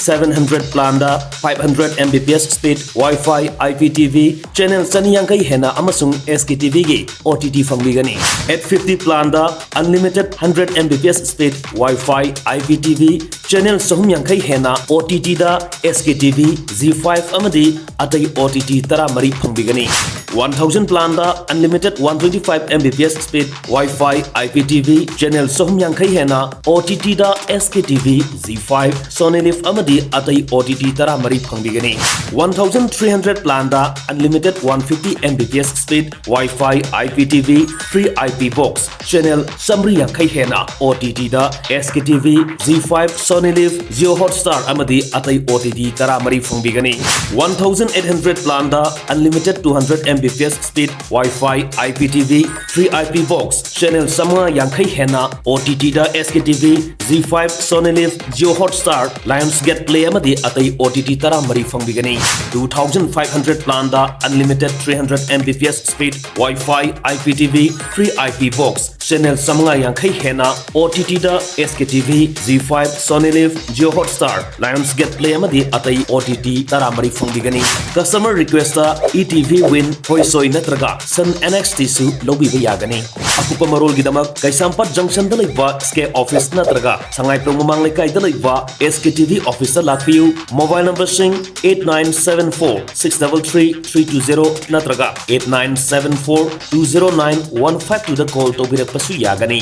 ꯁꯚꯦꯟ ꯍꯟꯗ꯭ꯔꯦꯗ ꯄ꯭ꯂꯥꯟꯗ five hundred M B P S speed, wifi, I P T V, channel ꯆꯅꯤ ꯌꯥꯡꯈꯩ ꯍꯦꯟꯅ ꯑꯃꯁꯨꯡ ꯑꯦꯁ ꯀꯦ ꯇꯤ ꯚꯤꯒꯤ ꯑꯣ ꯇꯤ ꯇꯤ ꯐꯪꯕꯤꯒꯅꯤ꯫ ꯑꯩꯠ ꯐꯤꯐꯇꯤ ꯄ꯭ꯂꯥꯟꯗ unlimited hundred M B P S speed, wifi, I P T V, channel ꯆꯍꯨꯝ ꯌꯥꯡꯈꯩ ꯍꯦꯟꯅ ꯑꯣ ꯇꯤ ꯇꯤꯗ S K T V, G five ꯑꯃꯗꯤ ꯑꯇꯩ ꯑꯣ ꯇꯤ ꯇꯤ ꯇꯔꯥꯃꯔꯤ ꯐꯪꯕꯤꯒꯅꯤ꯫ One thousand plan the unlimited one twenty five M B P S speed Wi-Fi, I P T V, channel ꯆꯍꯨꯝ ꯌꯥꯡꯈꯩ ꯍꯦꯟꯅ, O T T ꯗ S K T V, Zee five, Sony Liv ꯑꯃꯗꯤ ꯑꯇꯩ O T T ꯇꯔꯥꯃꯔꯤ ꯐꯪꯕꯤꯒꯅꯤ꯫ One thousand three hundred plan the unlimited one fifty M B P S speed Wi-Fi, I P T V, free I P box, channel ꯆꯥꯃꯔꯤ ꯌꯥꯡꯈꯩ ꯍꯦꯟꯅ, O T T ꯗ S K T V, Zee five, Sony Liv, Jio Hotstar ꯑꯃꯗꯤ ꯑꯇꯩ O T T ꯇꯔꯥꯃꯔꯤ ꯐꯪꯕꯤꯒꯅꯤ꯫ One thousand eight hundred plan the unlimited two hundred M B P S speed Wi-Fi, I P T V, free I P box, channel ꯆꯥꯃꯉꯥ ꯌꯥꯡꯈꯩ ꯍꯦꯟꯅ, O T T ꯗ S K T V, Zee five, Sony Liv, Jio Hotstar, Lionsgate Play ꯑꯃꯗꯤ ꯑꯇꯩ O T T ꯇꯔꯥꯃꯔꯤ ꯐꯪꯕꯤꯒꯅꯤ꯫ Two thousand five hundred plan the unlimited three hundred M B P S speed Wi-Fi, I P T V, free I P box, channel ꯆꯥꯃꯉꯥ ꯌꯥꯡꯈꯩ ꯍꯦꯟꯅ, O T T ꯗ S K T V, Zee five, Sony Liv, Jio Hotstar, Lionsgate Play ꯑꯃꯗꯤ ꯑꯇꯩ O T T ꯇꯔꯥꯃꯔꯤ ꯐꯪꯕꯤꯒꯅꯤ꯫ Customer request ꯇ E T V Win, Hoysoi ꯅꯠꯇ꯭ꯔꯒ Sun N X T ꯁꯨ ꯂꯧꯕꯤꯕ ꯌꯥꯒꯅꯤ꯫ ꯑꯀꯨꯞꯄ ꯃꯔꯣꯜꯒꯤꯗꯃꯛ ꯀꯩꯁꯥꯝꯄꯥꯠ ꯖꯪꯁꯟꯗ ꯂꯩꯕ S K office ꯅꯠꯇ꯭ꯔꯒ ꯁꯉꯥꯏꯄ꯭ꯔꯧ ꯃꯃꯥꯡ ꯂꯩꯀꯥꯏꯗ ꯂꯩꯕ S K T V office ꯇ ꯂꯥꯛꯄꯤꯌꯨ꯫ Mobile number ꯁꯤꯡ eight nine seven four six double three three two zero ꯅꯠꯇ꯭ꯔꯒ eight nine seven four two zero nine one five two ꯗ call ꯇꯧꯕꯤꯔꯛꯄꯁꯨ ꯌꯥꯒꯅꯤ꯫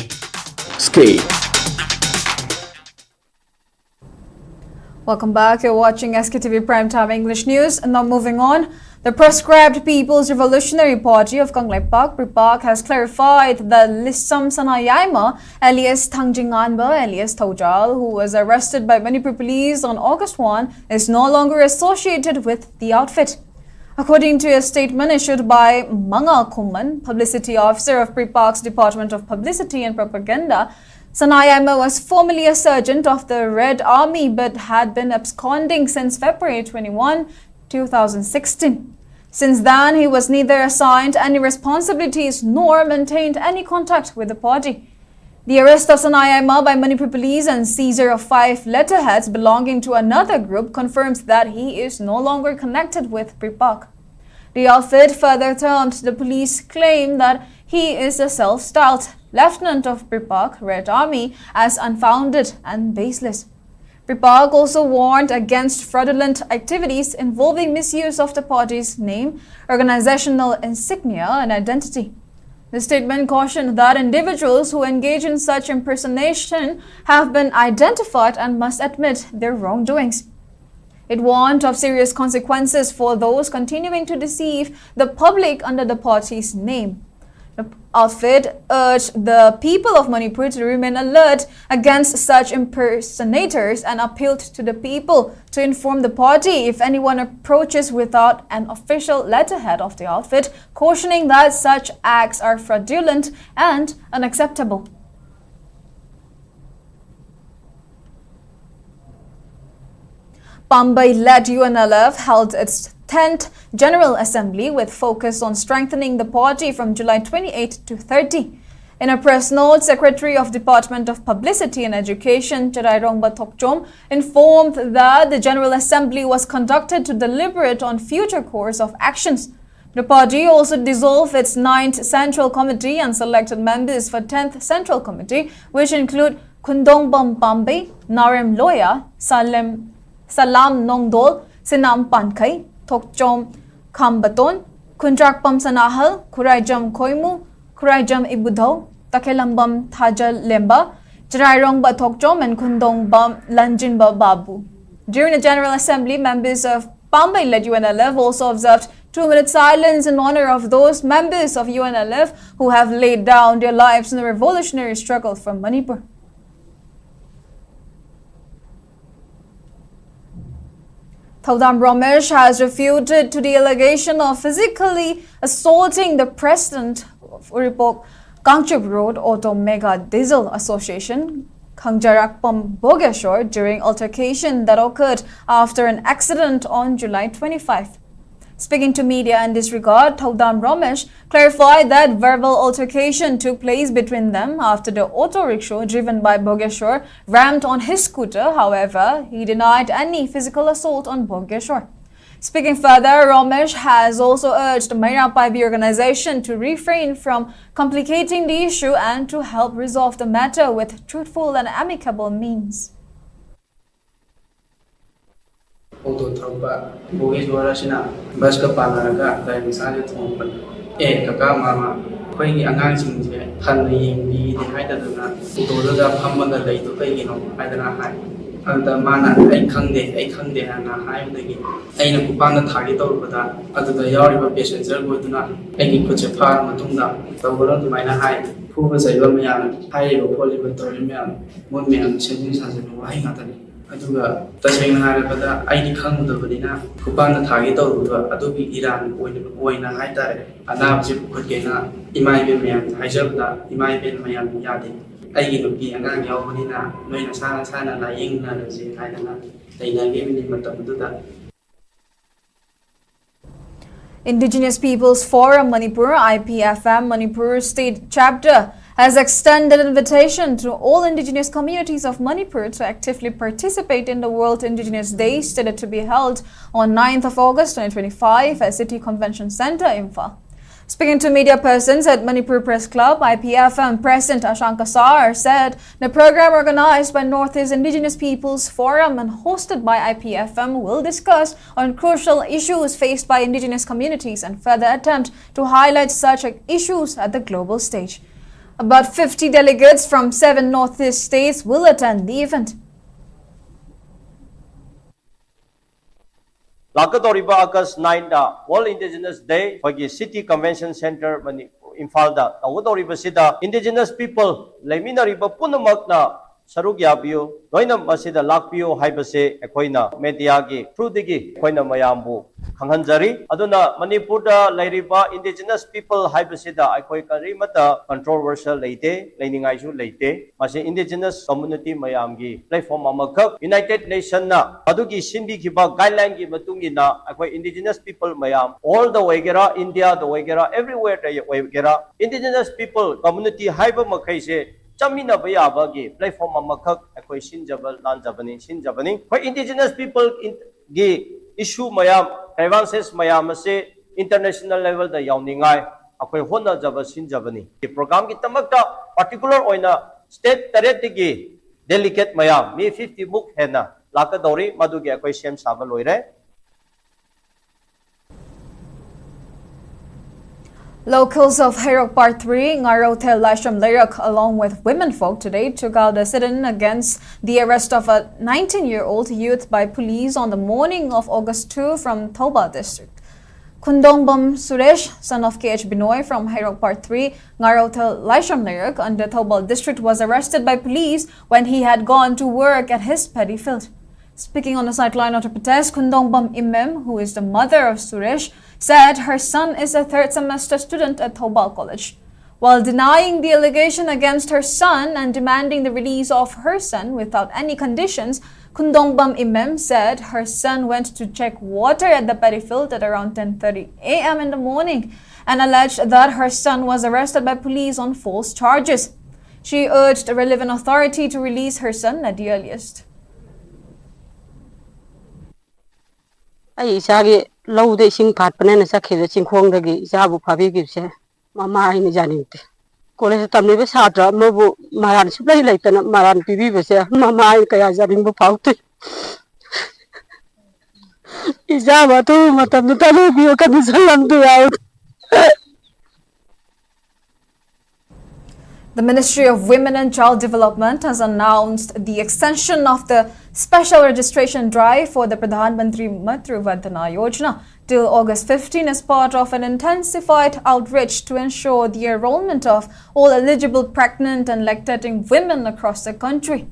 S K. Welcome back. You're watching S K T V Prime Time English News. And now moving on. The proscribed People's Revolutionary Party of Kangleipak, PREPAK, has clarified that Lisam Sanayaima, alias Thangjing Nganba, alias Thaujal, who was arrested by Manipur police on August first, is no longer associated with the outfit. According to a statement issued by Manga Khumman, publicity officer of PREPAK's Department of Publicity and Propaganda, Sanayaima was formerly a sergeant of the Red Army but had been absconding since February twenty-one, two thousand sixteen. Since then, he was neither assigned any responsibilities nor maintained any contact with the party. The arrest of Sanayaima by Manipur police and seizure of five letterheads belonging to another group confirms that he is no longer connected with PREPAK. The outfit further termed the police claim that he is a self-styled lieutenant of PREPAK Red Army as unfounded and baseless. Repak also warned against fraudulent activities involving misuse of the party's name, organizational insignia, and identity. The statement cautioned that individuals who engage in such impersonation have been identified and must admit their wrongdoings. It warned of serious consequences for those continuing to deceive the public under the party's name. The outfit urged the people of Manipur to remain alert against such impersonators and appealed to the people to inform the party if anyone approaches without an official letterhead of the outfit, cautioning that such acts are fraudulent and unacceptable. Pambei-led U N L F held its tenth General Assembly with focus on strengthening the party from July twenty-eighth to thirty. In a press note, Secretary of Department of Publicity and Education, Charairongba Thokchom, informed that the General Assembly was conducted to deliberate on future course of actions. The party also dissolved its ninth Central Committee and selected members for tenth Central Committee, which include Khundongbam Pambei, Narem Loya, Salem, Salam Nongdol, Sinam Pankhai, Thokchom Khambaton, Khundrakpam Sanahal, Khuraijam Khoimu, Khuraijam Ibudhau, Takhelambam Thaja Lemba, Charairongba Thokchom, and Khundongbam Lanjinba Babu. During the General Assembly, members of Pambei-led U N L F also observed two-minute silence in honor of those members of U N L F who have laid down their lives in the revolutionary struggle for Manipur. Thaudam Ramesh has refuted to the allegation of physically assaulting the president of Uripok Kangchup Road Auto Mega Diesel Association, Khangjarakpam Bogeshwar, during altercation that occurred after an accident on July twenty-five. Speaking to media in this regard, Thaudam Ramesh clarified that verbal altercation took place between them after the auto rickshaw driven by Bogeshwar rammed on his scooter. However, he denied any physical assault on Bogeshwar. Speaking further, Ramesh has also urged Meira Paibi organization to refrain from complicating the issue and to help resolve the matter with truthful and amicable means. Auto ꯊꯧꯕ ꯕꯣꯒꯦꯁꯣꯔ ꯑꯁꯤꯅ ꯕꯁꯀ ꯄꯥꯟꯅꯔꯒ ꯒꯥꯔꯤ ꯃꯆꯥꯁꯦ ꯊꯣꯡꯕꯅꯤ꯫ "ꯑꯦ ꯀꯀꯥ, ꯃꯥꯃ, ꯑꯩꯈꯣꯏꯒꯤ ꯑꯉꯥꯡꯁꯤꯡꯁꯦ ꯍꯟꯅ ꯌꯦꯡꯕꯤꯗꯦ ꯍꯥꯏꯗꯗꯅ ꯑꯣꯇꯣꯗꯨꯗ ꯐꯝꯃꯒ ꯂꯩꯗꯣ ꯀꯩꯒꯤꯅꯣ?" ꯍꯥꯏꯗꯅ ꯍꯥꯏ꯫ ꯑꯗꯨꯗ ꯃꯥꯅ, "ꯑꯩ ꯈꯪꯗꯦ, ꯑꯩ ꯈꯪꯗꯦ" ꯍꯥꯏꯅ ꯍꯥꯏꯕꯗꯒꯤ ꯑꯩꯅ ꯈꯨꯄꯥꯛꯅ ꯊꯥꯒꯦ ꯇꯧꯔꯨꯕꯗ, ꯑꯗꯨꯗ ꯌꯥꯎꯔꯤꯕ ꯄꯦꯁꯦꯟꯖꯔ ꯕꯣꯏꯗꯨꯅ ꯑꯩꯒꯤ ꯈꯨꯠꯁꯦ ꯐꯥꯔ ꯃꯇꯨꯡꯗ, "ꯇꯧꯒꯅꯨ ꯑꯗꯨꯃꯥꯏꯅ" ꯍꯥꯏ꯫ ꯐꯨꯕ ꯆꯩꯕ ꯃꯌꯥꯝ, ꯍꯥꯏꯔꯤꯕ ꯈꯣꯠꯂꯤꯕ ꯇꯧꯔꯤꯕ ꯃꯌꯥꯝ, ꯃꯣꯏ ꯃꯌꯥꯝ ꯁꯦꯝꯖꯤꯟ ꯁꯥꯖꯤꯟꯕ ꯋꯥꯍꯩ ꯉꯥꯛꯇꯅꯤ꯫ ꯑꯗꯨꯒ ꯇꯁꯦꯡꯅ ꯍꯥꯏꯔꯕꯗ ꯑꯩꯗꯤ ꯈꯪꯉꯨꯗꯕꯅꯤꯅ ꯈꯨꯄꯥꯛꯅ ꯊꯥꯒꯦ ꯇꯧꯔꯨꯕ ꯑꯗꯨꯒꯤ ꯏꯔꯥꯟ ꯑꯣꯏꯅ, ꯑꯣꯏꯅ ꯍꯥꯏꯇꯥꯔꯦ, ꯑꯅꯥꯕꯁꯤ ꯄꯨꯈꯠꯀꯦꯅ ꯏꯃꯥ ꯏꯕꯦꯟ ꯃꯌꯥꯝꯗ ꯍꯥꯏꯖꯕꯗ ꯏꯃꯥ ꯏꯕꯦꯟ ꯃꯌꯥꯝꯅ ꯌꯥꯗꯦ꯫ "ꯑꯩꯒꯤ ꯅꯨꯄꯤ ꯑꯉꯥꯡ ꯌꯥꯎꯕꯅꯤꯅ ꯅꯣꯏ ꯅꯁꯥ ꯅꯁꯥꯅ ꯂꯥꯏꯌꯦꯡꯅꯔꯁꯦ" ꯍꯥꯏꯗꯅ ꯂꯩꯅꯈꯤꯕꯅꯤ ꯃꯇꯝꯗꯨꯗ꯫ Indigenous Peoples Forum Manipur, I P F M Manipur State Chapter, has extended invitation to all indigenous communities of Manipur to actively participate in the World Indigenous Day, slated to be held on ninth of August twenty twenty-five at City Convention Centre, Imphal. Speaking to media persons at Manipur Press Club, I P F M President Ashank Kasar said the program, organized by Northeast Indigenous Peoples Forum and hosted by I P F M, will discuss on crucial issues faced by indigenous communities and further attempt to highlight such issues at the global stage. About fifty delegates from seven Northeast states will attend the event. ꯂꯥꯛꯀꯗꯧꯔꯤꯕ August nine ꯗ World Indigenous Day ꯑꯩꯈꯣꯏꯒꯤ City Convention Centre ꯃꯅꯤꯄꯨꯔ, ꯏꯝꯐꯥꯜꯗ ꯇꯧꯒꯗꯧꯔꯤꯕꯁꯤꯗ Indigenous People ꯂꯩꯃꯤꯟꯅꯔꯤꯕ ꯄꯨꯝꯅꯃꯛꯅ ꯁꯔꯨꯛ ꯌꯥꯕꯤꯌꯨ, ꯂꯣꯏꯅ ꯃꯁꯤꯗ ꯂꯥꯛꯄꯤꯌꯨ ꯍꯥꯏꯕꯁꯦ ꯑꯩꯈꯣꯏꯅ mediaꯒꯤ throughꯗꯒꯤ ꯑꯩꯈꯣꯏꯅ ꯃꯌꯥꯝꯕꯨ ꯈꯪꯍꯟꯖꯔꯤ꯫ ꯑꯗꯨꯅ ꯃꯅꯤꯄꯨꯔꯗ ꯂꯩꯔꯤꯕ Indigenous People ꯍꯥꯏꯕꯁꯤꯗ ꯑꯩꯈꯣꯏ ꯀꯔꯤꯃꯠꯇ controversial ꯂꯩꯇꯦ, ꯂꯩꯅꯤꯡꯉꯥꯏꯁꯨ ꯂꯩꯇꯦ꯫ ꯃꯁꯤ Indigenous Community ꯃꯌꯥꯝꯒꯤ platform ꯑꯃꯈꯛ, United Nationꯅ ꯑꯗꯨꯒꯤ ꯁꯤꯟꯕꯤꯈꯤꯕ guidelineꯒꯤ ꯃꯇꯨꯡ ꯏꯟꯅ ꯑꯩꯈꯣꯏ Indigenous People ꯃꯌꯥꯝ worldꯗ ꯑꯣꯏꯒꯦꯔꯥ, Indiaꯗ ꯑꯣꯏꯒꯦꯔꯥ, everywhere ꯑꯣꯏꯒꯦꯔꯥ, Indigenous People Community ꯍꯥꯏꯕ ꯃꯈꯩꯁꯦ ꯆꯠꯃꯤꯟꯅꯕ ꯌꯥꯕꯒꯤ platform ꯑꯃꯈꯛ ꯑꯩꯈꯣꯏ ꯁꯤꯟꯖꯕ ꯂꯥꯟꯖꯕꯅꯤ, ꯁꯤꯟꯖꯕꯅꯤ꯫ ꯑꯩꯈꯣꯏ Indigenous People ꯒꯤ issue ꯃꯌꯥꯝ, grievances ꯃꯌꯥꯝ ꯑꯁꯤ international levelꯗ ꯌꯥꯎꯅꯤꯡꯉꯥꯏ ꯑꯩꯈꯣꯏ ꯍꯣꯠꯅꯖꯕ, ꯁꯤꯟꯖꯕꯅꯤ꯫ Programꯒꯤꯗꯃꯛꯇ particular ꯑꯣꯏꯅ state ꯇꯔꯦꯠꯇꯒꯤ delegate ꯃꯌꯥꯝ, ꯃꯤ fifty ꯃꯨꯛ ꯍꯦꯟꯅ ꯂꯥꯛꯀꯗꯧꯔꯤ, ꯃꯗꯨꯒꯤ ꯑꯩꯈꯣꯏ ꯁꯦꯝ ꯁꯥꯕ ꯂꯣꯏꯔꯦ꯫ Locals of Heirok Part three, Ngarothel Laishram Leirak, along with womenfolk today took out a sit-in against the arrest of a nineteen-year-old youth by police on the morning of August two from Thoubal district. Khundongbam Suresh, son of K H Binoy from Heirok Part three, Ngarothel Laishram Leirak under Thoubal district was arrested by police when he had gone to work at his paddy field. Speaking on the sideline of the protest, Khundongbam Imem, who is the mother of Suresh, said her son is a third semester student at Thoubal College. While denying the allegation against her son and demanding the release of her son without any conditions, Khundongbam Imem said her son went to check water at the paddy field at around ten thirty a m in the morning and alleged that her son was arrested by police on false charges. She urged the relevant authority to release her son at the earliest. ꯑꯩ ꯏꯆꯥꯒꯤ ꯂꯧꯗ ꯏꯁꯤꯡ ꯐꯥꯠꯄꯅꯦꯅ ꯆꯠꯈꯤꯕꯗ ꯆꯤꯡꯈꯣꯡꯗꯒꯤ ꯏꯆꯥꯕꯨ ꯐꯥꯕꯤꯈꯤꯕꯁꯦ ꯃꯃꯥ ꯑꯩꯅ ꯌꯥꯅꯤꯡꯗꯦ꯫ ꯀꯣꯂꯦꯖꯇ ꯇꯝꯂꯤꯕ ꯁꯥꯇ꯭ꯔ ꯑꯃꯕꯨ ꯃꯔꯥꯜ ꯁꯨꯡꯂꯩ ꯂꯩꯇꯅ ꯃꯔꯥꯜ ꯄꯤꯕꯤꯕꯁꯦ ꯃꯃꯥ ꯑꯩ ꯀꯌꯥ ꯌꯥꯅꯤꯡꯕ ꯐꯥꯎꯗꯦ꯫ ꯏꯆꯥꯕꯨ ꯑꯊꯨꯕ ꯃꯇꯝꯗ ꯊꯥꯗꯣꯛꯄꯤꯌꯨ, ꯀꯟꯗꯤꯁꯟ ꯑꯝꯇ ꯌꯥꯎꯗꯦ꯫ The Ministry of Women and Child Development has announced the extension of the special registration drive for the Pradhan Mantri Matru Vandana Yojana till August fifteen as part of an intensified outreach to ensure the enrollment of all eligible pregnant and lactating women across the country.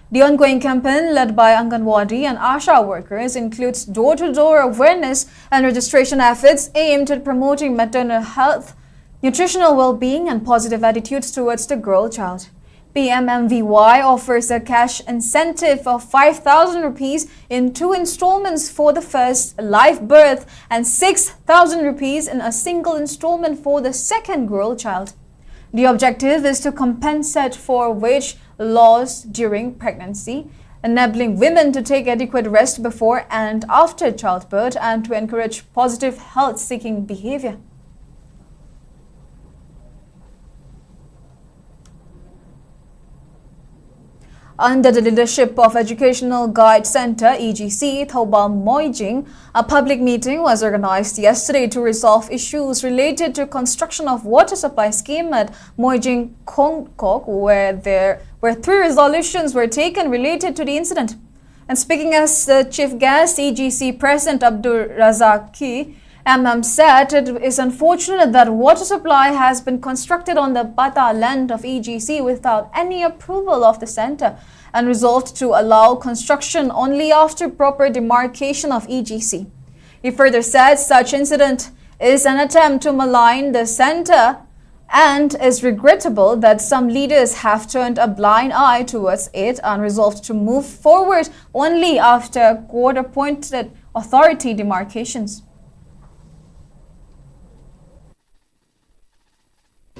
The ongoing campaign, led by Anganwadi and ASHA workers, includes door-to-door awareness and registration efforts aimed at promoting maternal health, nutritional well-being, and positive attitudes towards the girl child. P M M V Y offers a cash incentive of five thousand rupees in two installments for the first live birth and six thousand rupees in a single installment for the second girl child. The objective is to compensate for wage loss during pregnancy, enabling women to take adequate rest before and after childbirth, and to encourage positive health-seeking behavior. Under the leadership of Educational Guide Center, E G C, Thoubal Moijing, a public meeting was organized yesterday to resolve issues related to construction of water supply scheme at Moijing Khongkok, where there where three resolutions were taken related to the incident. And speaking as the chief guest, E G C President Abdul Razak Ki M M said it is unfortunate that water supply has been constructed on the Pata land of E G C without any approval of the center and resolved to allow construction only after proper demarcation of E G C. He further said such incident is an attempt to malign the center and is regrettable that some leaders have turned a blind eye towards it and resolved to move forward only after court-appointed authority demarcations.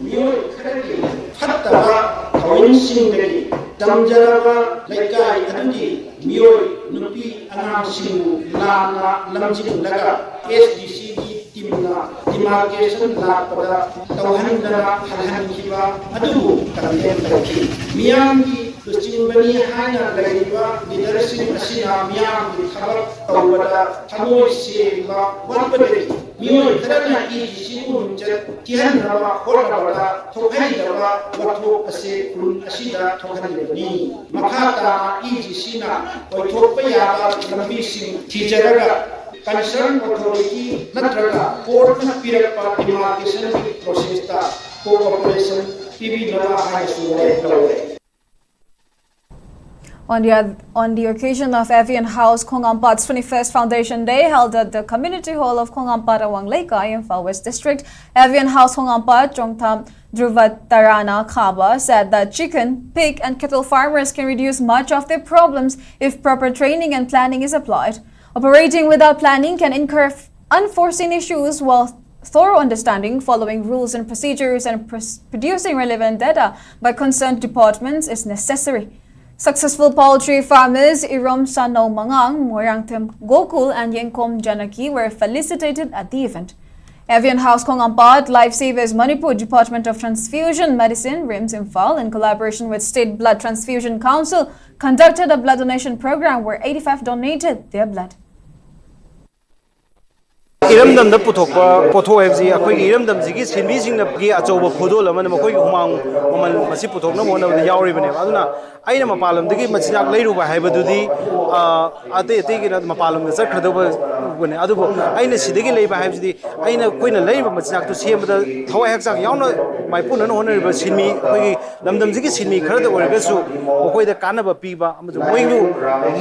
ꯃꯤꯑꯣꯏ ꯈꯔꯒꯤ ꯐꯠꯇꯕ ꯊꯧꯑꯣꯡꯁꯤꯡꯗꯒꯤ ꯇꯝꯖꯔꯕ ꯂꯩꯀꯥꯏ ꯑꯗꯨꯒꯤ ꯃꯤꯑꯣꯏ ꯅꯨꯄꯤ ꯑꯉꯥꯡꯁꯤꯡꯕꯨ ꯂꯥꯟꯅ ꯂꯝꯖꯤꯡꯂꯒ ꯑꯦꯁ ꯗꯤ ꯁꯤꯒꯤ ꯇꯤꯝꯅ ꯗꯤꯃꯥꯔꯀꯦꯁꯟ ꯂꯥꯛꯄꯗ ꯇꯧꯍꯟꯗꯅ ꯍꯜꯍꯟꯈꯤꯕ ꯑꯗꯨꯕꯨ ꯀꯟꯗꯦꯝ ꯇꯧꯈꯤ꯫ ꯃꯤꯌꯥꯝꯒꯤ ꯂꯨꯆꯤꯡꯕꯅꯤ ꯍꯥꯏꯅ ꯂꯩꯔꯤꯕ ꯂꯤꯗꯔꯁꯤꯡ ꯑꯁꯤꯅ ꯃꯤꯌꯥꯝꯒꯤ ꯊꯕꯛ ꯇꯧꯕꯗ ꯊꯃꯣꯏ ꯁꯦꯡꯕ ꯋꯥꯠꯄꯗꯒꯤ ꯃꯤꯑꯣꯏ ꯈꯔꯅ ꯏ ꯁꯤꯕꯨ ꯃꯤꯡꯆꯠ ꯊꯤꯍꯟꯅꯕ ꯍꯣꯠꯅꯕꯗ ꯊꯣꯛꯍꯩꯗꯕ ꯋꯥꯊꯣꯛ ꯑꯁꯤ ꯈꯨꯟ ꯑꯁꯤꯗ ꯊꯣꯛꯍꯜꯂꯤꯕꯅꯤ꯫ ꯃꯈꯥ ꯇꯥꯅ ꯏ ꯁꯤꯅ ꯑꯣꯏꯊꯣꯛꯄ ꯌꯥꯕ ꯂꯝꯕꯤꯁꯤꯡ ꯊꯤꯖꯔꯒ ꯀꯟꯁꯔꯟ ꯑꯣꯊꯣꯔꯤꯇꯤ ꯅꯠꯇ꯭ꯔꯒ ꯀꯣꯔꯠꯅ ꯄꯤꯔꯛꯄ ꯗꯤꯃꯥꯔꯀꯦꯁꯟꯒꯤ ꯄ꯭ꯔꯣꯁꯦꯁꯇ ꯀꯣꯑꯣꯄꯔꯦꯁꯟ ꯄꯤꯕꯤꯅꯕ ꯍꯥꯏꯅꯁꯨ ꯋꯥꯔꯦꯞ ꯂꯧꯔꯦ꯫ On the, oth- on the occasion of Avian House Khongampat's twenty-first Foundation Day held at the Community Hall of Khongampat, Awang Leikai, Imphal West District, Avian House Khongampat Chongtham Dhruva Tarana Khaba said that chicken, pig, and cattle farmers can reduce much of their problems if proper training and planning is applied. Operating without planning can incur f- unforeseen issues, while thorough understanding, following rules and procedures, and pres- producing relevant data by concerned departments is necessary. Successful poultry farmers Irom Sano Mangang, Moirangthem Gokul, and Yenkom Janaki were felicitated at the event. Evian House Khongampat, Lifesavers Manipur, Department of Transfusion Medicine, RIMS Imphal, in collaboration with State Blood Transfusion Council, conducted a blood donation program where eighty-five donated their blood. ꯏꯔꯝꯗꯝꯗ ꯄꯨꯊꯣꯛꯄ ꯄꯣꯠꯊꯣꯛ ꯍꯥꯏꯕꯁꯤ ꯑꯩꯈꯣꯏꯒꯤ ꯏꯔꯝꯗꯝꯁꯤꯒꯤ ꯁꯤꯟꯃꯤꯁꯤꯡꯅꯒꯤ ꯑꯆꯧꯕ ꯈꯨꯗꯣꯜ ꯑꯃꯅ ꯃꯈꯣꯏꯒꯤ ꯍꯨꯃꯥꯡ ꯃꯃꯜ ꯃꯁꯤ ꯄꯨꯊꯣꯛꯅꯕ ꯍꯣꯠꯅꯕꯗ ꯌꯥꯎꯔꯤꯕꯅꯦꯕ꯫ ꯑꯗꯨꯅ ꯑꯩꯅ ꯃꯄꯥꯟ ꯂꯝꯗꯒꯤ ꯃꯆꯤꯟꯖꯥꯛ ꯂꯩꯔꯨꯕ ꯍꯥꯏꯕꯗꯨꯗꯤ ꯑꯇꯩ ꯑꯇꯩꯒꯤꯅ ꯃꯄꯥꯟ ꯂꯝꯗ ꯆꯠꯈ꯭ꯔꯗꯧꯕꯅꯦ꯫ ꯑꯗꯨꯕꯨ ꯑꯩꯅ ꯁꯤꯗꯒꯤ ꯂꯩꯕ ꯍꯥꯏꯕꯁꯤꯗꯤ ꯑꯩꯅ ꯑꯩꯈꯣꯏꯅ ꯂꯩꯔꯤꯕ ꯃꯆꯤꯟꯖꯥꯛꯇꯨ ꯁꯦꯝꯕꯗ ꯊꯋꯥꯏ ꯍꯛꯆꯥꯡ ꯌꯥꯎꯅ ꯃꯥꯏꯄꯨꯅꯅ ꯍꯣꯠꯅꯔꯤꯕ ꯁꯤꯟꯃꯤ ꯑꯩꯈꯣꯏꯒꯤ ꯂꯝꯗꯝꯁꯤꯒꯤ ꯁꯤꯟꯃꯤ ꯈꯔꯗ ꯑꯣꯏꯔꯒꯁꯨ ꯃꯈꯣꯏꯗ ꯀꯥꯟꯅꯕ ꯄꯤꯕ ꯑꯃꯁꯨꯡ ꯃꯣꯏꯕꯨ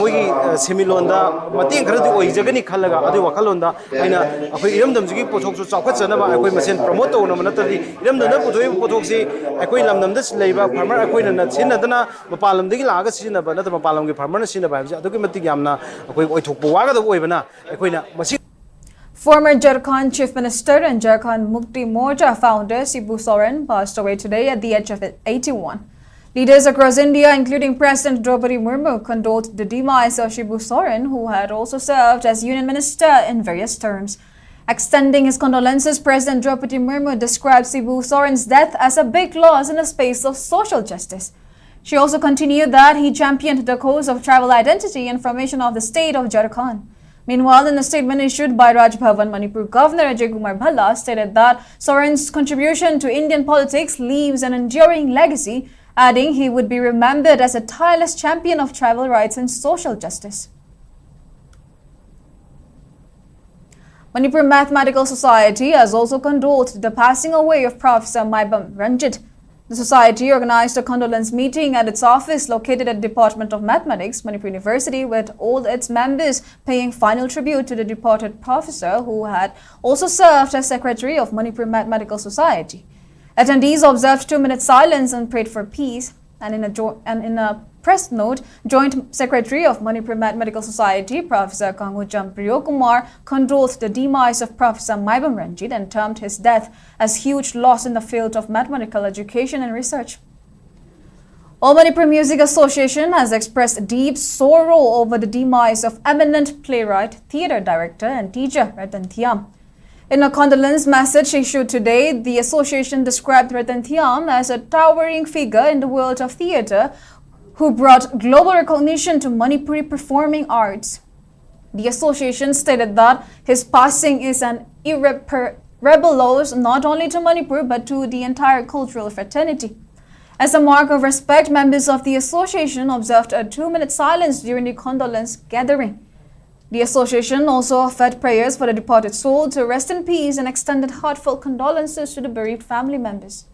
ꯃꯣꯏꯒꯤ ꯁꯦꯟꯃꯤꯠꯂꯣꯟꯗ ꯃꯇꯦꯡ ꯈꯔꯗꯤ ꯑꯣꯏꯖꯒꯅꯤ ꯈꯜꯂꯒ ꯑꯗꯨꯒꯤ ꯋꯥꯈꯜꯂꯣꯟꯗ ꯑꯩꯅ ꯑꯩꯈꯣꯏ ꯏꯔꯝꯗꯝꯁꯤꯒꯤ ꯄꯣꯠꯊꯣꯛꯁꯨ ꯆꯥꯎꯈꯠꯆꯅꯕ ꯑꯩꯈꯣꯏ ꯃꯁꯦꯟ ꯄ꯭ꯔꯃꯣꯠ ꯇꯧꯅꯕ ꯅꯠꯇ꯭ꯔꯗꯤ ꯏꯔꯝꯗꯝꯗ ꯄꯨꯊꯣꯛꯏꯕ ꯄꯣꯠꯊꯣꯛꯁꯤ ꯑꯩꯈꯣꯏ ꯂꯝꯗꯝꯗ ꯂꯩꯕ ꯐꯥꯔꯃꯔ ꯑꯩꯈꯣꯏꯅ ꯁꯤꯖꯤꯟꯅꯗꯅ ꯃꯄꯥꯟ ꯂꯝꯗꯒꯤ ꯂꯥꯛꯑꯒ ꯁꯤꯖꯤꯟꯅꯕ ꯅꯠꯇ꯭ꯔꯒ ꯃꯄꯥꯟ ꯂꯝꯒꯤ ꯐꯥꯔꯃꯔꯅ ꯁꯤꯖꯤꯟꯅꯕ ꯍꯥꯏꯕꯁꯤ ꯑꯗꯨꯛꯀꯤ ꯃꯇꯤꯛ ꯌꯥꯝꯅ ꯑꯩꯈꯣꯏ ꯑꯣꯏꯊꯣꯛꯄ ꯋꯥꯒꯗꯕ ꯑꯣꯏꯕꯅ ꯑꯩꯈꯣꯏꯅ ꯃꯁꯤ Former Jharkhand Chief Minister and Jharkhand Mukti Morcha founder Shibu Soren passed away today at the age of eighty-one. Leaders across India, including President Draupadi Murmu, condoled the demise of Shibu Soren, who had also served as Union Minister in various terms. Extending his condolences, President Draupadi Murmu described Shibu Soren's death as a big loss in the space of social justice. She also continued that he championed the cause of tribal identity and formation of the state of Jharkhand. Meanwhile, in a statement issued by Raj Bhavan, Manipur Governor Ajay Kumar Bhalla stated that Soren's contribution to Indian politics leaves an enduring legacy, adding he would be remembered as a tireless champion of tribal rights and social justice. Manipur Mathematical Society has also condoled the passing away of Professor Maibam Ranjit. The society organized a condolence meeting at its office located at Department of Mathematics, Manipur University, with all its members paying final tribute to the departed professor, who had also served as secretary of Manipur Mathematical Society. Attendees observed two minutes silence and prayed for peace. And in a, jo- and in a press note, Joint Secretary of Manipur Mathematical Society, Professor Kangujam Priyokumar, condoled the demise of Professor Maibam Ranjit and termed his death as huge loss in the field of mathematical education and research. All Manipur Music Association has expressed deep sorrow over the demise of eminent playwright, theatre director, and teacher Ratan Thiam. In a condolence message issued today, the association described Ratan Thiam as a towering figure in the world of theatre who brought global recognition to Manipuri performing arts. The association stated that his passing is an irreparable loss not only to Manipur but to the entire cultural fraternity. As a mark of respect, members of the association observed a two-minute silence during the condolence gathering. The association also offered prayers for the departed soul to rest in peace and extended heartfelt condolences to the bereaved family members.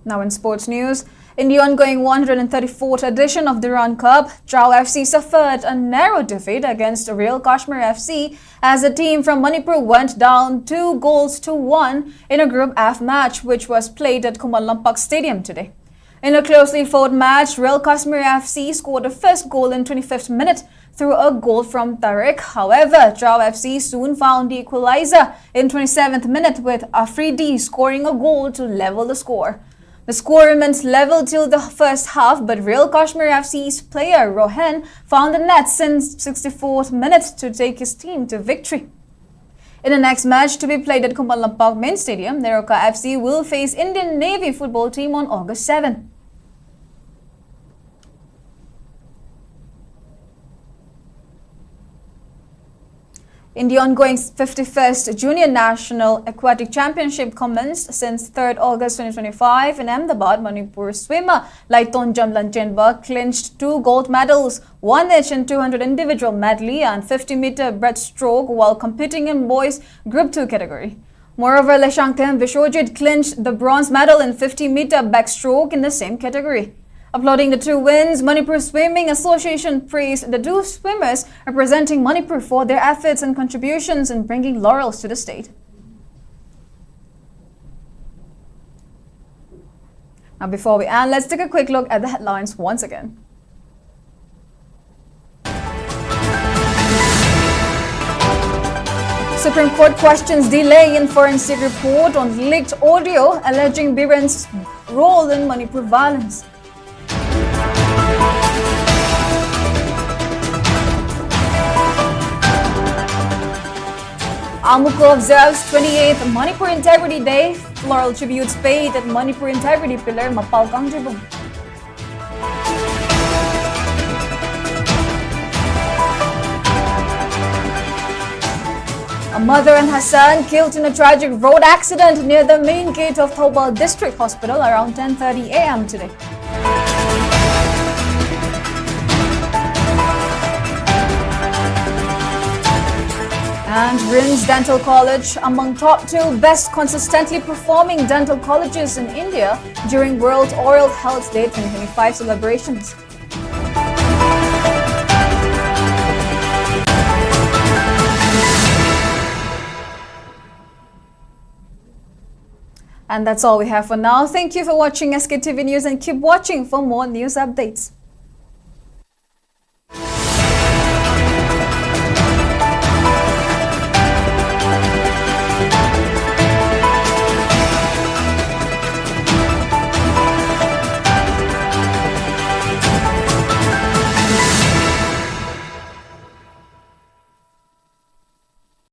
Now in sports news, in the ongoing one hundred thirty-fourth edition of Durand Cup, Jao F C suffered a narrow defeat against Real Kashmir F C as the team from Manipur went down two goals to one in a Group F match, which was played at Khuman Lampak Stadium today. In a closely fought match, Real Kashmir F C scored the first goal in twenty-fifth minute through a goal from Tariq. However, Jao F C soon found the equalizer in twenty-seventh minute with Afridi scoring a goal to level the score. The score remains level till the first half, but Real Kashmir F C's player Rohan found the net since sixty-fourth minute to take his team to victory. In the next match to be played at Khuman Lampak Main Stadium, Neroka F C will face Indian Navy football team on August seven. In the ongoing fifty-first Junior National Aquatic Championship commenced since third August twenty twenty-five in Ahmedabad, Manipur swimmer Laiton Jamlan Chenba clinched two gold medals, one each in two hundred individual medley and fifty meter breaststroke, while competing in boys Group two category. Moreover, Leshangthem Vishwajit clinched the bronze medal in fifty meter backstroke in the same category. Applauding the two wins, Manipur Swimming Association praised the two swimmers representing Manipur for their efforts and contributions in bringing laurels to the state. Now, before we end, let's take a quick look at the headlines once again. Supreme Court questions delay in forensic report on leaked audio alleging Biren's role in Manipur violence. AMUCO observes twenty-eighth Manipur Integrity Day. Floral tributes paid at Manipur Integrity Pillar, Mapao Kangdribum. A mother and her son killed in a tragic road accident near the main gate of Thoubal District Hospital around ten thirty a m today. And RIMS Dental College among top two best consistently performing dental colleges in India during World Oral Health Day twenty twenty-five celebrations. And that's all we have for now. Thank you for watching S K T V News and keep watching for more news updates.